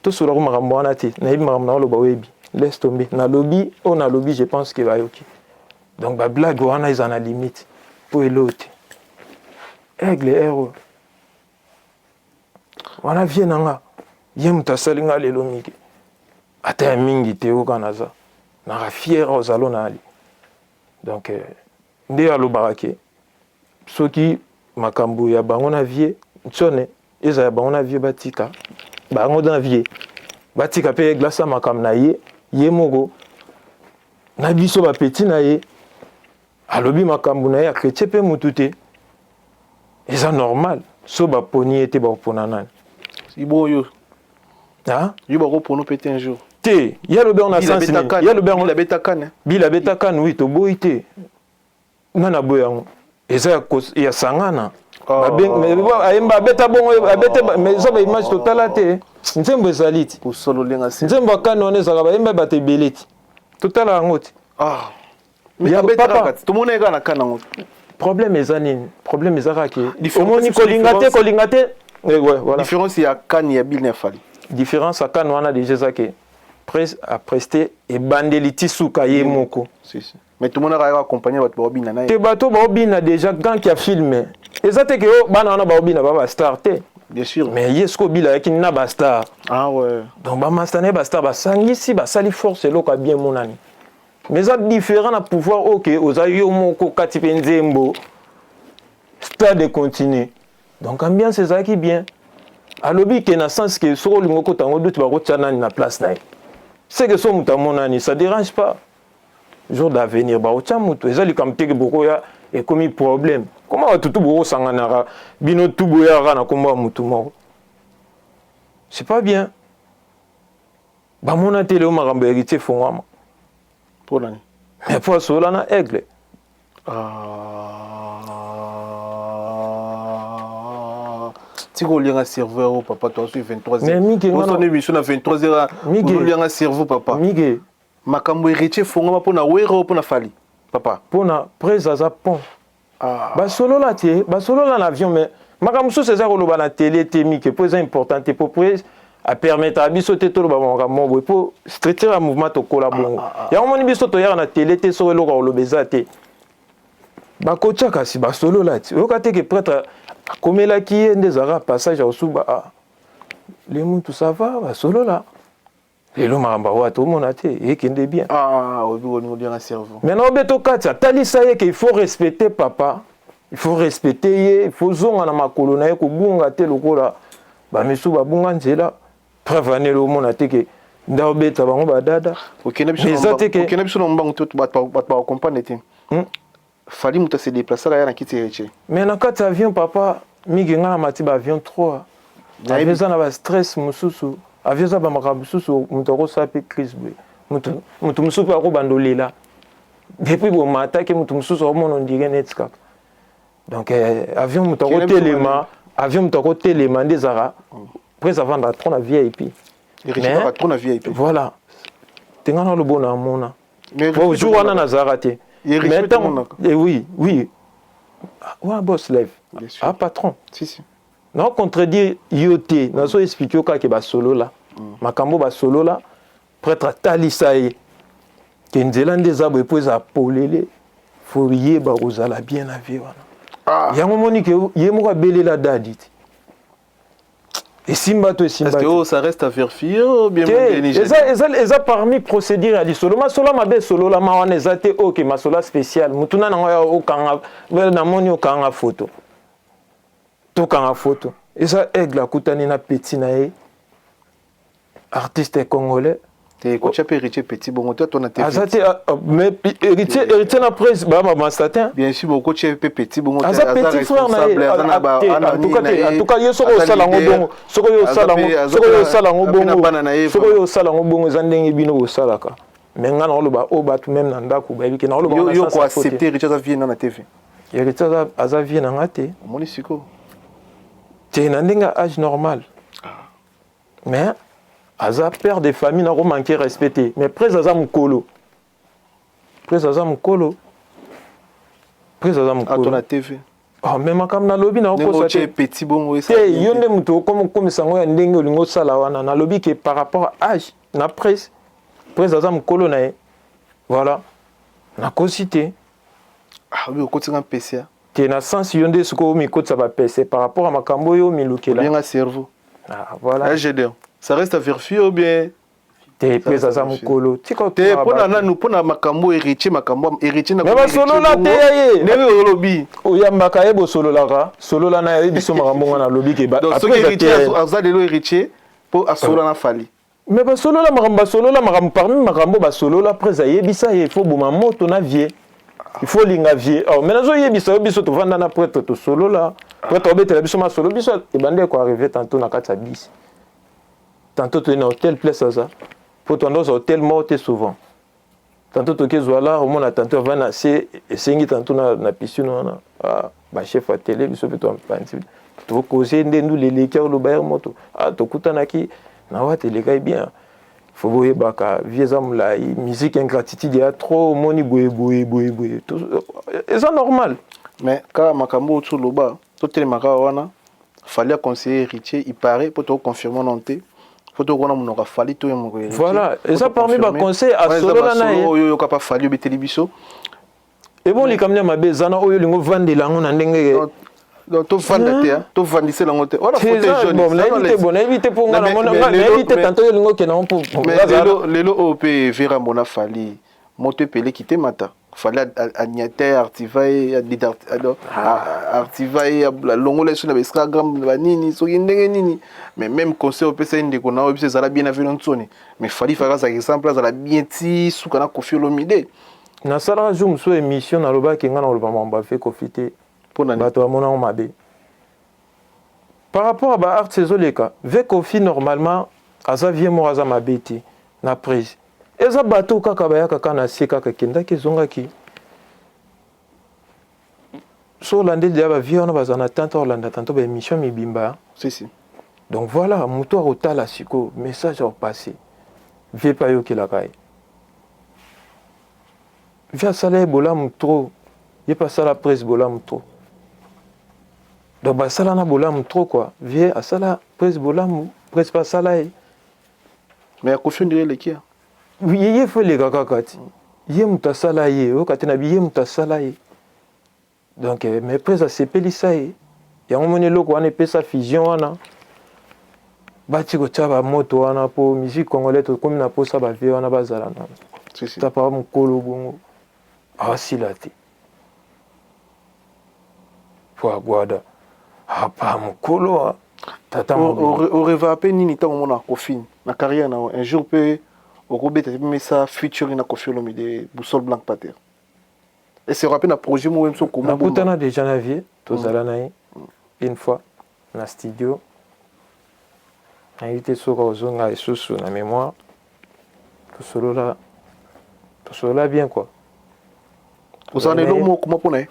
Tosolako makambo wana te. Nayebi makambo na oloba, oyebi, laisse tomber. Nalobi oyo nalobi, je pense ke bayoki. Donc bablague wana eza na limite mpo elo te. Aigle ere oyo wana, vie na nga, ye moto asali nga lelo mike ata ya mingi te. Oyoka, naza naka fier ozalo na ali. Donc nde alobaka ke soki makambo ya bango na vie ntione eza ya bango na vie, batika bango na vie, batika mpe Aigle asala makambo na ye ye moko na biso bapeti na ye. Alobi makambo na ye ya chrétien mpe mutu te, eza normal. So baponi ye te, bakopona nani? Iboyo yo bakopona mpe te un jour? Te, ye alobi yango na sens nini? Ye alobi yango. Abeta kane. Bila abeta kane, oui, toboyi te. Nani aboyi yango? Eza ya sangana. Ayemba, abeta bongo, abete, mais eza baimage totala te. Nzembo ezali ti nzembo akani wana ezalaka bayemba bato ebele ti totala yango ti. Tomona ye kaka na kane yango. Problème eza nini? Problème eza kaka ke omoni kolinga te, kolinga te. Différence ya kane ya Bill na Fally. Différence ya CAN wana déjà eza ke presse apreste ebandeli ti suka ye moko. Si, si. Mais tomonaka yaka accompagner bato baobina na ye. Te, bato baobina déjà gank ya film eza te ke oyo bana wana baobina ba bastar te. Bien sûr. Mais ye soki obila ayaki na bastar. Ah ouais. Donc bamasta na ye bastar basangisi, basali force, eloko ya bien emonani. Mais eza différent na pouvoir oyo ke oza yo moko kati mpe nzembo stade continue. Donc ambiance ezalaki bien. Alobi ke na sens ke soki olingi okota yango duti, bakotia nani na place na ye. C'est que so moto amonani, ça dérange pas. Jour d'avenir bakotia moto, eza likambo te ke bokoya ekomi problème. Koma bato tu bokosanganaka bino tu boyaka na kombo ya motu moko, c'est pas bien. Bamona te leo makambo ya Héritier efongwama. Mpo nani? Mais po asola na Aigle. Ah. Tika olianga cerveau oyo, papa. Toasui 23. Mais Mike, osona émission na 23 heures. Mike. Olianga cerveau, papa. Mike. Makambo Héritier fongama mpo na Wera oyo, mpo na Fally, papa. Mpona prese aza pont. Ah. Basolola te, basolola na avion, mais makambo mosusu eza koloba na télé te, Mike, mpo eza important te, po prese apermettra biso te toloba makambo moko boye, mpo structure ya mouvement tokola bongo. Yango moni biso toyaka na télé te soki eloko ya koloba eza te. Bakotia kasi basolola ti oyoka te ke prêtre akomelaki ye nde ezalaka passage ya kosuba. Ah, le mutu, ça va, basolola. Lelo makambo awa tomona te, ekende bien. Ah, oyebi kolinga olianga cerveau. Maintenant obeto kati atalisa ye ke il faut respecter papa, il faut respecter ye, il faut zonga na makolo na ye, kobunga te lokola bamisu babunga nzela. Preuve anele omona te ke nda obeta bango badada. Okende biso Mais eza te ke okende biso na mbangu te, bato bakocomprendre te. Fally moto ase déplaçaka ya na kiti Héritier. Mais na kati ya avion, papa, mingi ngai na mati ba avion 3. Avion eza na bastress mosusu, avion eza bamakambo mosusu, moto akosala mpe crise boye, moto mosusu mpe akobanda olela depuis bomataki, moto mosusu akomona ondire neti kaka. Donc avion moto akotelema, avion moto akotelema nde ezalaka prese avanda trop na VIP. Héritier kaka trop na VIP. Voilà, te ngai nalobo na amona. Mais po jour wana nazalaka te. Héritier mais mpe ntango tomonaka. Eh oui, ah, wana boss lève. Bien sûr. Ah, patron. Si, si. Nao contredire yo te, nazo explique yo kaka ke basolola makambo, basolola, prêtre atalisa ye ke nzela nde eza boye, mpo eza polele, faut yeba kozala bien na vie wana. Ah. Yango moni ke ye moko abelela dadi te, esimba to esimba Est-ce que te. oh, ça reste à vérifier ou bien Te, mondeni? eza parmi procédure ya lisolo. Masolo mabe esololama wana eza te. Oyo ke masolo spécial, mutu na nango ya okanga, namoni okanga photo, tokanga photo, eza Aigle akutani na petit na ye artiste congolais. Te, kotia mpe Héritier petit bongo te, to na te. Aza te. Ah, ah, mais Héritier, Héritier na presse ba bamasta te. Bien sûr, bokotia mpe petit bongo te. Aza petit frère na ye. Aza na ba Te, en tout cas te, en tout cas ye soki osala yango bongo, soki oyo osala yango, soki oyo osala yango bongo, soki oyo osala yango bongo, eza ndenge bino bosalaka. Mais nga naoloba oyo bato même na ndako bayebi ke naoloba yo wana yo sans sa faute. Koaccepte Héritier aza vie na TV? Héritier aza vie na nga te. Omoni sikoyo. Te, na ndenge ya âge normal, mais aza père de famille, nakomanke respect te. Mais prese aza mokolo, prese aza mokolo, prese aza Ato mokolo. Na TV. Oh, mais makambo nalobi ndenge nakokosa otie te. petit bongo te. esala bien Yo te. nde moto okomisa yango ya ndenge olingi osala wana. Nalobi ke par rapport à âge na presse, presse aza mokolo na ye, voilà, nakosi te. Ah, obi okotinga mpesa. Te, na sens yo nde sikoyo omikotisa bapese par rapport à makambo oyo omilukela. Obenga cerveau. Ah, voilà. SGD, ça reste à vérifier ou bien? Te, presse aza mokolo, tika. Te, mpona nanu, mpona makambo Héritier, makambo Héritier na Me basolola te ya ye. Ndenge olobi. Oyambaka ye, bosololaka, solola na ye biso makambo nga nalobi ke Donc soki Héritier aza lelo Héritier mpo asolola na Fally. Mais basolola makambo, basolola makambo, parmi makambo basolola, presse ayebisa ye il faut boma moto na vie, il faut linga vie. Oh, mais nazoyebisa yo, biso tovanda na prêtre, tosolola, prêtre obetela biso masolo, biso ebandi ekoarrive tantôt na kati ya bisi, tantôt toye na hotel place aza, po toanda ozwa hotel moko te souvent, tantôt tokezwa la omona, tantôt avandi na se, esengi tantôt na piscine wana. Ah, bachef ya télé, biso mpe topanzi, tokoze nde ndula eleki, oloba ere moto. Ah, tokutanaki na wate, elekaki bien. Faut boyebaka vie eza molai, musique ingratitude ya trop, omoni boye boye boye boye, eza normal. Mais kaka makambo oyo toloba, totelemaka wana. Fally aconseiller Héritier, il paraît, mpo tokoconfirme nano te. Faut tokona monoko Fally to ye moko. Voilà, eza parmi baconseil asolola na ye. Oyo oyoka pa Fally, obeteli biso. Ebon, likambo ya mabe eza na oyo olingi ovandela yango na ndenge. Donc tovanda te, tovandisela yango te wana. Fauteuil jaune, nayebi te. Bon, nayebi te mpo nga namona, nayebi te tanto oyo olingi okende yango mpo. Mais lelo oyo mpe Verambo na Fally, moto epeleki te mata. Fally aniate artiva ye, artiva ye, alongola ye so na bainstagram na banini, soki ndenge nini. Mais même conseil opesa ye, ndeko na oyo biso, ezala bien na vino ntsoni. Mais Fally faka azala exemple, azala bien ti suka na Koffi Olomide. Nasalaka jour mosusu émission, nalobaki nga na koloba makambo afe Koffi te. Mpona? Bato bamonango mabe par rapport à baarts ezoleka. Ve Koffi normalement aza vie moko, aza mabe te na prise. Eza bato kaka bayaka kaka na se, kaka ekendaki ezongaki. So olandeli deya bavie wana, baza na tante olanda tanto baémission mibimba. Si si. Donc voilà, moto akotala sikoyo message akopase, vie mpe ayokelaka ye. Vie asala ye bolamu trop, ye mpe asala prise bolamu trop. Donc basala na bolamu trop quoi. Vie asala prise bolamu, prise mpe asala ye. Mais Koffi ondire eleki. Ye fo eleka kaka ti ye moto asala ye, oyoka te na bi ye moto asala ye. Donc mais prise asepelisa ye yango. Moni eloko wana epesa fusion wana, bati kotia bamoto wana mpo musique congolais tokomi na mposa bavie wana bazala nano. Ta papa mokolo bongo awasila te po agwada apa mokolo tata. Oreva mpe nini ntango omona Koffi na carrière na un jour mpe okobeta te mesa featuring na Koffi Olomide, Boussole Blanc Pater, esera mpe na projet moko biso koma? Nakutana déjà na vie, tozala na ye une fois na studio. Nayebi te soki ozonga lisusu na mémoire. Tosolola, tosolola bien quoi. Ozala na eloko moko koma mpo na ye,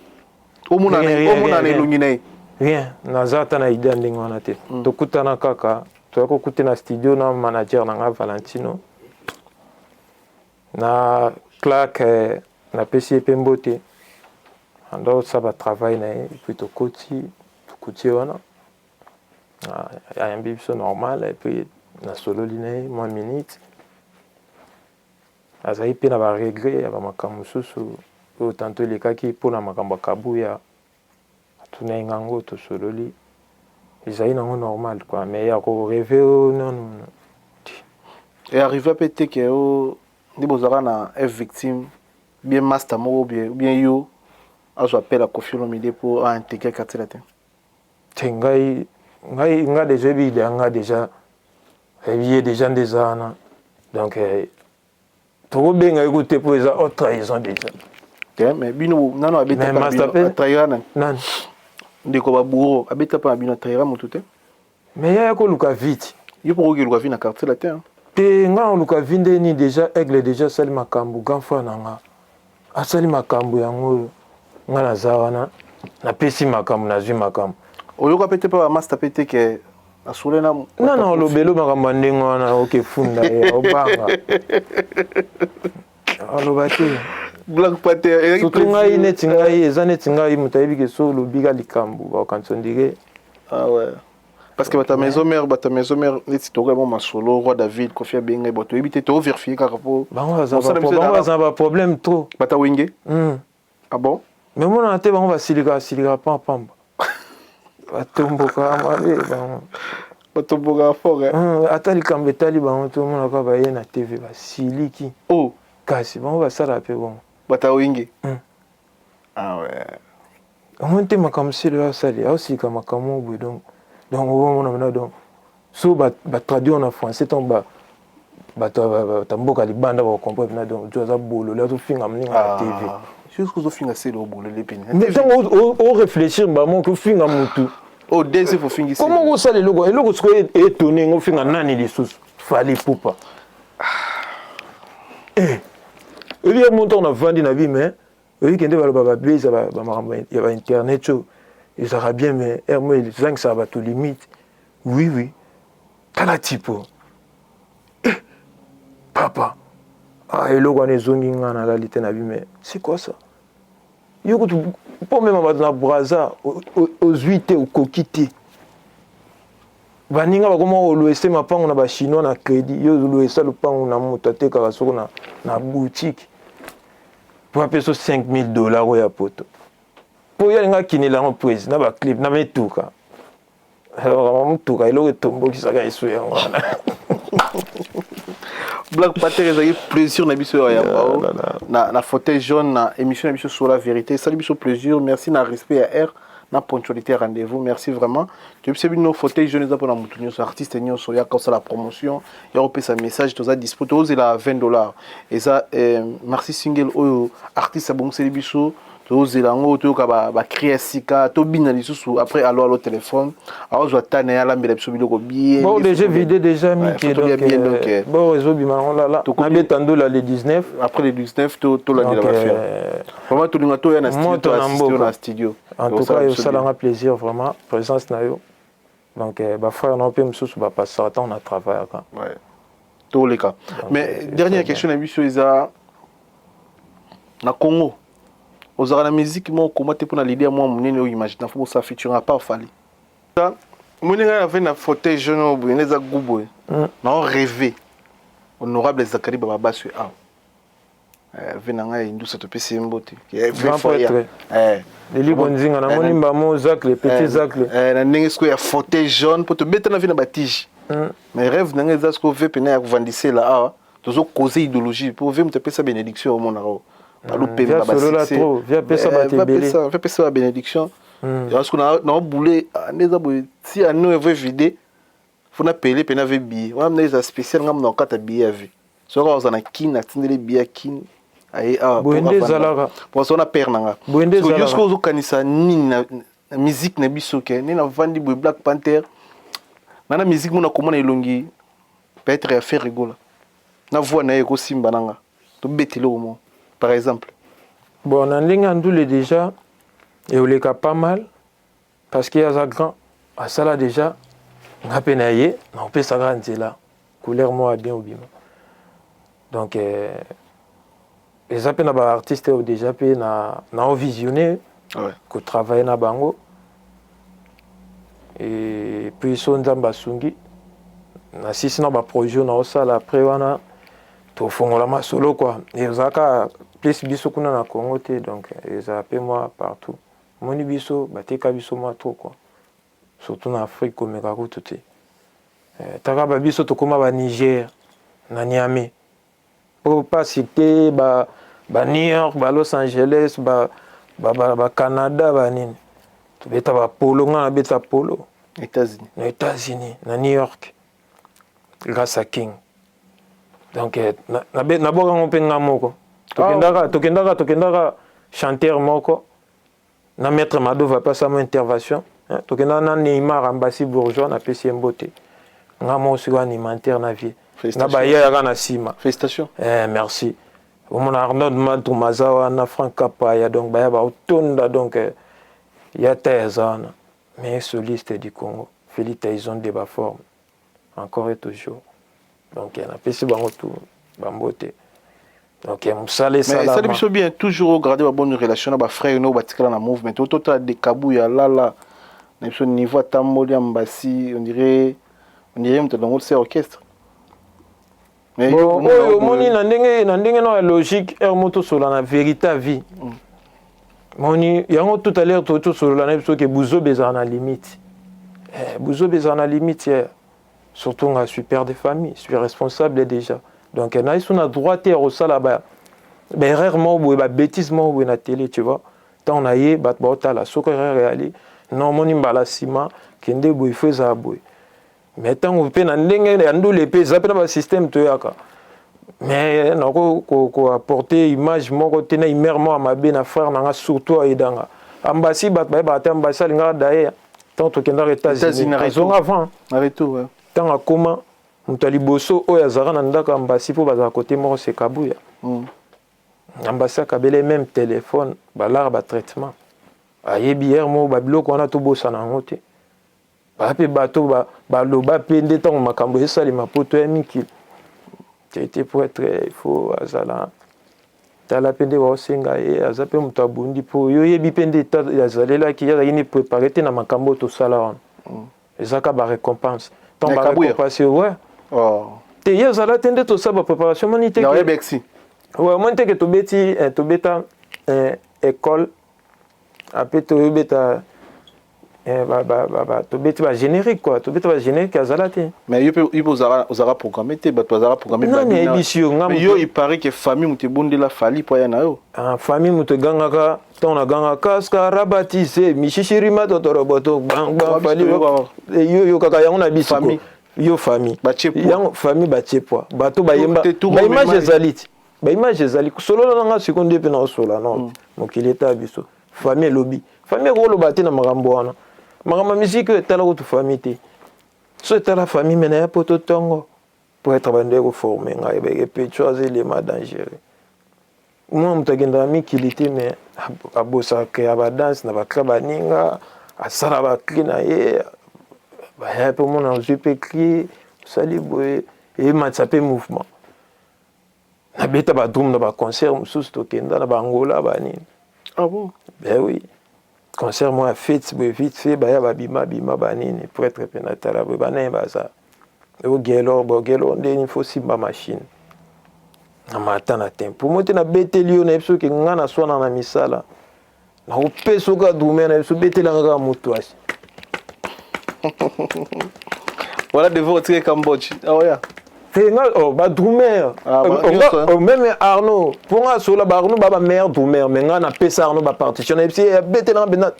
omona na elongi na ye? Rien, naza ata na idée ya ndenge wana te. Tokutana kaka, toya kokute na studio na manager na nga Valentino na Clark. Napesi ye mpe mbote, ando osala batravail na ye. Et puis tokoti, tokuti ye wana, ayambi biso normal. Et puis nasololi na ye mwa minute. Azali mpe na baregret ya bamakambo mosusu oyo tanto elekaki mpona makambo ya Kabuya. Atuna ye ngango, tosololi, ezali nango normal quoi. Mais ya korêver oyo nanu. E arrive mpe te ke o nde bozalaka na F Victime bien, master moko bien, bien yo azwa appel ya Koffi Olomide mpo aintégrer Quartier Latin? Te, ngai nga déjà yebi idée nga déjà, yebi ye déjà nde eza wana. Donc tokobenga ye te mpo eza haute trahison déjà. Te, mais bino nano abeta atrahira nani? Nani? Ndeko babouro abeta mpa na bino, atrahira motu te. Mais yaya koluka vite. Yo mpo okoki luka vie na Quartier Latin? Te, nga na koluka vie nde nini? Déjà Aigle déjà asali makambo, grand frère na nga asali makambo yango oyo nga naza wana, napesi makambo, nazwi makambo. Oyoka mpe te mpe bamaster mpe te ke asole na? Na na olobelo makambo ya ndenge wana, okefunda ye, obanga aloba te. Black Pater. Surtout ngai, neti ngai, eza neti ngai moto ayebi ke so olobika likambo, bakokanisa ondire. Ah ouais, parce que bato ya Maison Mère, bato ya Maison Mère neti tokoya mo masolo Roi David, Koffi abengai, bato oyebi te, toverifie kaka po. Bango baza baproblème trop. Bato ya Wenge? Ah bon? Mais omonana te, bango basilikaka silikaka pampamba, batomboka mabe bango. Batombokaka fort. Ata likambo etali bango te, omonaka baye na TV, basiliki. Oh. Kasi bango basalaka mpe bongo. Bato ya Wenge? Ah ouais. Omoni te makambo sili oyo asali, aosilika makambo oyo boye. Donc omona mena, donc so batraduire na français, ntango bato ya mboka libanda bakocomprendre mpena. Donc jo aza bolole, azofinga moninga na TV. Jusque ozofinga sele, obolole pene. Ntango oréfléchir bamoki ofinga motu. Oh, deuxième ofingisi. Comment okosala eloko, eloko sikoyo etone ngo, ofinga nani lisusu? Fally Ipupa. Oyebi ye mo ntango navandi na bi, mais oyebi kende baloba babeza bamakambo ya bainternet oyo ezalaka bien, mais heure mo ezangisaka bato limite. Oui, tala tipo, eh, papa, ah, eloko wana ezongi nga, nalali te na bi. Mais c'est quoi ça? Yo kutu mpo omema bato na Braza, ozwi te, okoki te. Baninga bakoma koluese mapango na bachinois na crédit, yo oluesa lopango na moto atekaka soko na boutique mpo apesa 5000 $ oyo ya poto, mpo yo alinga akinela yango prise na baclip na mituka. Motuka eloko etombokisaka esu yango wana. Black Panther, ezalaki plaisir na biso ya yamba na fauteuil jaune na émission na biso sur la vérité. Esali biso plaisir. Merci na respect ya air, na ponctualité ya rendez-vous. Merci vraiment. Toyebisa bino, fauteuil jaune eza mpona motu nyonso, artiste nyonso ya kosala promotion, ya kopesa message, toza dispo. Tozela 20 $, eza merci single oyo artiste abongiseli biso. Tozela yango, toyoka bacri ya sika, tobina lisusu. Après alo alo téléphone, aozwa ta na ye, alambela biso biloko bien. Bon, déjà vidé, déjà mike, donc bon, ezobima yango lala, nabeta ndola le 19. Après le 19, tolandela bafere. Vraiment, tolinga toya na studio, na studio. En tout cas, esalanga plaisir vraiment présence na yo. Donc bafrère na mpe mosusu bapasaka ntango na travaillaka. Toleka. Mais dernière question na biso eza na Congo, ozalaka na musique moko koma te mpona leader mwa monene oyo imagine fo bosala featuring à part Fally? Moni ngai navai na fauteuil jaune oyo boye, eza gu boye, nao rêve honorable Zakari Bababaswe awa, ve na ngai Indusa, topesi ye mbote. Eliko nzinga namoni mbamo Zacle, petit Zacle. Na ndenge sikoyo ya fauteuil jaune, mpo tobetana vi na batige, mais rêve na ngai eza sikoyo ve pene ya kovandisela awa, tozokoze idéologie, mpo ve moto apesa bénédiction, omonaka o balupemba, bapesa ba bénédiction. Yango sikoyo naobule nde eza boye, ti ano evo evide, fo napele pene ave billet wana mna eza spécial. Ngai mna okata billet ya ve, soki aza na Kine, atindeli billet ya Kine, aye awa. Boye nde ezalaka. Poso wana père na nga. Boye nde. Yo sikoyo ozokanisa nini na musique na biso ke nde navandi boye, Black Panther, nga na musique mona komona elongi peut-être ya Ferre Gola na voix na ye ekosimba na nga, tobeta eloko moko par exemple? Bon, na ndenge ya ndule déjà eoleka pas mal, parce que aza grand, asala déjà. Nga mpe na ye naopesaka nzela, couleur moko ya bien obima. Donc eza mpe na baartiste oyo déjà mpe na naovisionne kotravaille na bango. Et puis so Nzambe asungi, nasisi na baprojet naosala, après wana tofongola masolo quoi. Ezalaka plus biso kuna na Congo te, donc ezala mpe mwa partout. Omoni biso bateka biso mwa trop quoi, surtout na Afrique, komeka kutu te. Taka babiso tokóma baniger na Niamey, po pasi te, ba, ba New York, ba Los Angeles, ba, ba, ba, ba Canada, banini, tobeta bapolo. Nga nabeta polo. États-Unis. Na États-Unis, na New York, grâce à King. Donc nabokango mpe nga moko, tokendaka, tokendaka, tokendaka chanteur moko na maître Madova apesa mo intervention. Tokendaka na Neymar Ambasi Bourgeois, napesi ye mbote. Nga moko sikoyo animateur na vie na bayayaka na nsima. Félicitation. Merci. Omona Arnold Madrum aza wana, Frank Kapaya, donc baya baotonda. Donc ya ta aza wana, meilleur soliste du Congo, Félix Taison de baforme encore et toujours. Donc napesi bango tout bambote. Donc mosala esalama biso bien, toujours ogarde babonne relation na bafrère no batikala na mouvement. Totala de Kabuya lala na biso, niveau atamboli ya mbasi, on dirait moto alongo se orchestre. Bon, oyo omoni na ndenge na ya logique heure mo tosolola na vérité ya vie. Moni yango tout à l'heure tosolola na biso ke buzoba ezala na limite, buzoba ezala na limite. Surtout nga suis père de famille, suis responsable déjà, donc nayi so na droit te ya kosala ba baerreur moko boye, babêtise moko boye na télé, tu vois. Ntango na ye bato baotala, soki erreur eyali non, omoni mbala nsima kende boye, fo ezala boye. Mais ntango mpe na ndenge ya ndule mpe eza mpe na basystème toyaka, mais nako koapporte image moko te na humeur moko ya mabe na frère na nga, surtout ayedanga Ambasi. Bato bayebaka te, Ambasi alingaka daye. Ntango tokendaka États-Unis, azonga avant. Ntango akóma moto ya liboso oyo azalaka na ndako ya Ambasi, mpo bazala kote moko, se Kabuya. Ambasi akabele même téléphone, balara batraitement, ayebi here moko babiloko wana, tobosana yango te. Baya mpe bato baloba mpe nde ntango makambo esalema po toya mikili te te, pour être il faut azala tala mpe nde baosenga ye, aza mpe moto abundi, mpo yo oyebi mpe nde azalelaki, azalaki ne préparé te na makambo oyo tosala wana. Ezaka ba récompense. Tant ba récompense ouais. Oh. Te ye ozala te nde tosala ba préparation moni te. Na Bexi. Ouais, moni te ke tobeti eh, tobeta eh, école ape toyobeta eh, ba, ba, ba, ba, tobeti ba générique quoi, tobeta ba générique azala te. Mais yo pe yo ozala ozala programmé te, bato bazala programmé. Nani ayebisi yo nga? Yo il paraît que famille moto ebondela Fally po aya na yo. Ah, famille moto egangaka ntango naganga kaska rabatise mishishirima totoroboto gbangba Fally yo yokaka yango na biso yo famille yango famille batie poa bato bayemba ba image ezali ti ba image ezali solola na nga sikoyo nde mpe naosola no mm. Mokili eta biso famille elobi famille ekoloba te na makambo wana, makambo ya misiki oyo etala kutu famille te. So etala famille me naya poto ntongo po être bande koforme ngai beke pecho aza elema dangereux. Mwa moto akendaka mikili te me abosaka ya badanse na bacri baninga asala bacri na ye baya mpe omona ozwi mpe cri osali boye ematisa mpe mouvement. Nabeta badrum na baconcert mosusu, tokenda na baangola banini. Ah bon? Ben oui, concert moko ya fete boye vite fait, baya babima bima banini prêtre mpe natala boye banaye baza ogelo bogelo ndeni fo simba machine na mata na tempo mo te nabeteli yo nayebi soki nga naswana na misala nakopesa oka drumer na biso betelanga kaka moto asi. Voilà devant otike Cambodge aoya. Te nga oh, ba drummer ah, ba, oh, oh, même Arnaud mpo nga asola ba Arnaud ba ba meilleur drummer mais nga napesa Arnaud ba partition na yebisi abetelanga mpenza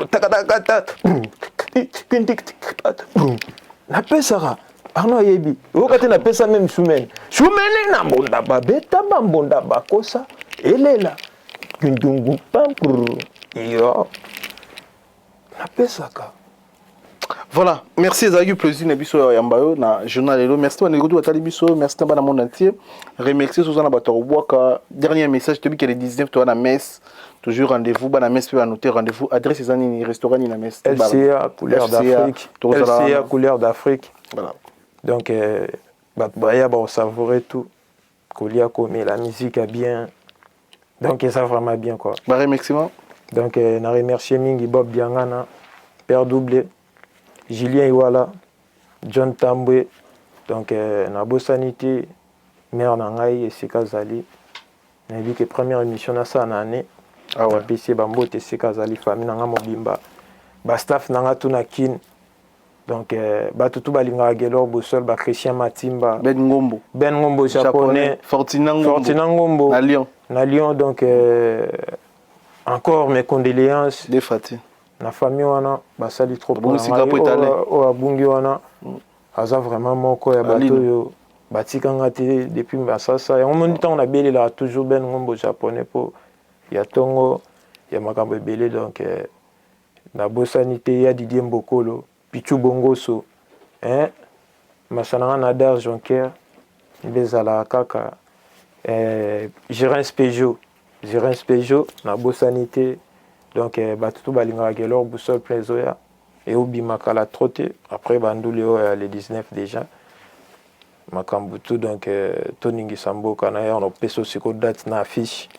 takatakata napesaka Arnaud ayebi oyoka te napesa meme sumene sumene na mbonda babeta bambonda bakosa elela Kindungu pampr yo napesaka. Voilà, merci ezalaki plaisir na biso ya yamba yo na journal lelo. Merci bandeko tu batali biso, merci na bana monde entier. Remercier soza na bato ya kobwaka. Dernier message toyebi ke le 19 toza na messe. Toujours rendez-vous bana messe pe ba noter rendez-vous. Adresse eza nini? Restaurant nini na messe? LCA couleur d'Afrique. LCA couleur d'Afrique. Voilà. Donc bato baya ba savourer tout. Kolia komela musique ya bien. Donc eza vraiment bien quoi. Ba remerciement. Donc na remercier mingi Bob Biangana, Père Double, Julien Iwala, John Tambwe. Donc nabosani te mère na ngai esika azali. Nayebi ke première émission nasala na année. Ah ouais. Napesi ye bambote esika azali, famille na ngai mobimba. Ba staff na ngai tout na Kin. Donc bato tout balingaka Gelor Boussole, ba Christian Matimba, Ben Ngombo. Ben Ngombo japonais, Fortina Ngombo. Fortina Ngombo na Lyon. Na Lyon donc encore mes condoléances. De Fati. Na famille wana basali trop pour ngai. Oyo abungi wana aza vraiment moko ya bato oyo batikanga te depuis masasa. Yango moni ntango nabelelaka toujours Ben Ngombo japonais po ya tongo ya makambo ebele donc nabosani te ya Didier Mbokolo, Pichu Bongoso, hein, masana nga Nadar Jonker, nde ezalaka kaka Girens Peugeot, Girens Peugeot, nabosani te. Donc bato tout balingaka Gelor Boussole plein ezoya eobima kala trop te après banduli oyo ya le 19 déjà makambo tout donc toningisa mboka na ye opesa osiko date na affiche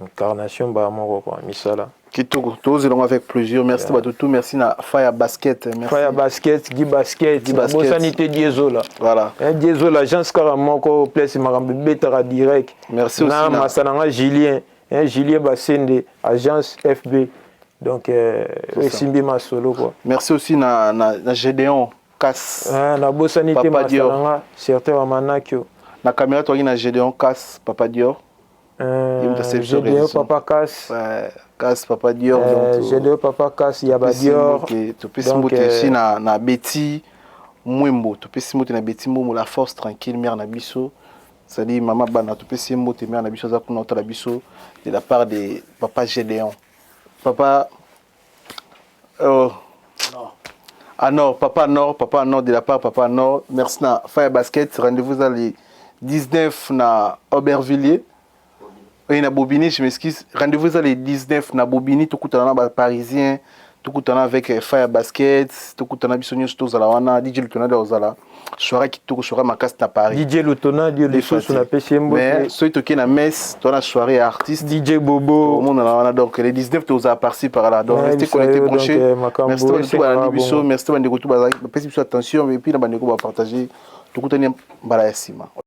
incarnation ba moko quoi misala kitoko tozelongo avec plaisir. Merci bato tout, merci na Fire Basket, merci. Fire Basket, Guy Basket, Guy Basket. Bosani te Diesola. Voilà. Hein, Diesola agence kaka moko place makambo betaka direct. Merci aussi na masana nga Julien, hein, Julien Basende agence FB. Donc esimbi masolo quoi. Merci aussi na Gédéon Cass. Ah, na bosani te masana nga certain wa Manakio. Na caméra toki na Gédéon Cass, Papa Dior. Gédéon Papa Cass. Ouais, Cass Papa Dior. Donc, Gédéon Papa Cass, Yaba Dior. Topesi mbote aussi na Betty Mwembo, topesi mbote na Betty Mwembo, la force tranquille mère na biso. C'est-à-dire maman bana topesi mbote mère na biso za kuna otala biso de la part de Papa Gédéon. Papa oh. Non. Ah non, Papa Nord, Papa Nord de la part Papa Nord. Merci na Fire Basket. Rendez-vous à les 19 na Aubervilliers. Et na Bobigny, je m'excuse. Rendez-vous à les 19 na Bobigny, tout na ba Parisien, Tokutana avec Fire Basket, tokutana biso nyonso, tozala wana. DJ Lutonadi ozala soirée kitoko, soirée makasi na Paris. DJ Lutonadi lisusu, napesi ye mbote. Mais soki tokei na messe, toza na soirée ya artiste. DJ Bobo. Omonana wana. Donc les 19, tozala par-ci par-là. Donc restez connectés, branchés. Merci bandeko balandi biso, merci bandeko tu bapesi biso attention, et puis na bandeko bapartage. Tokutani mbala ya nsima.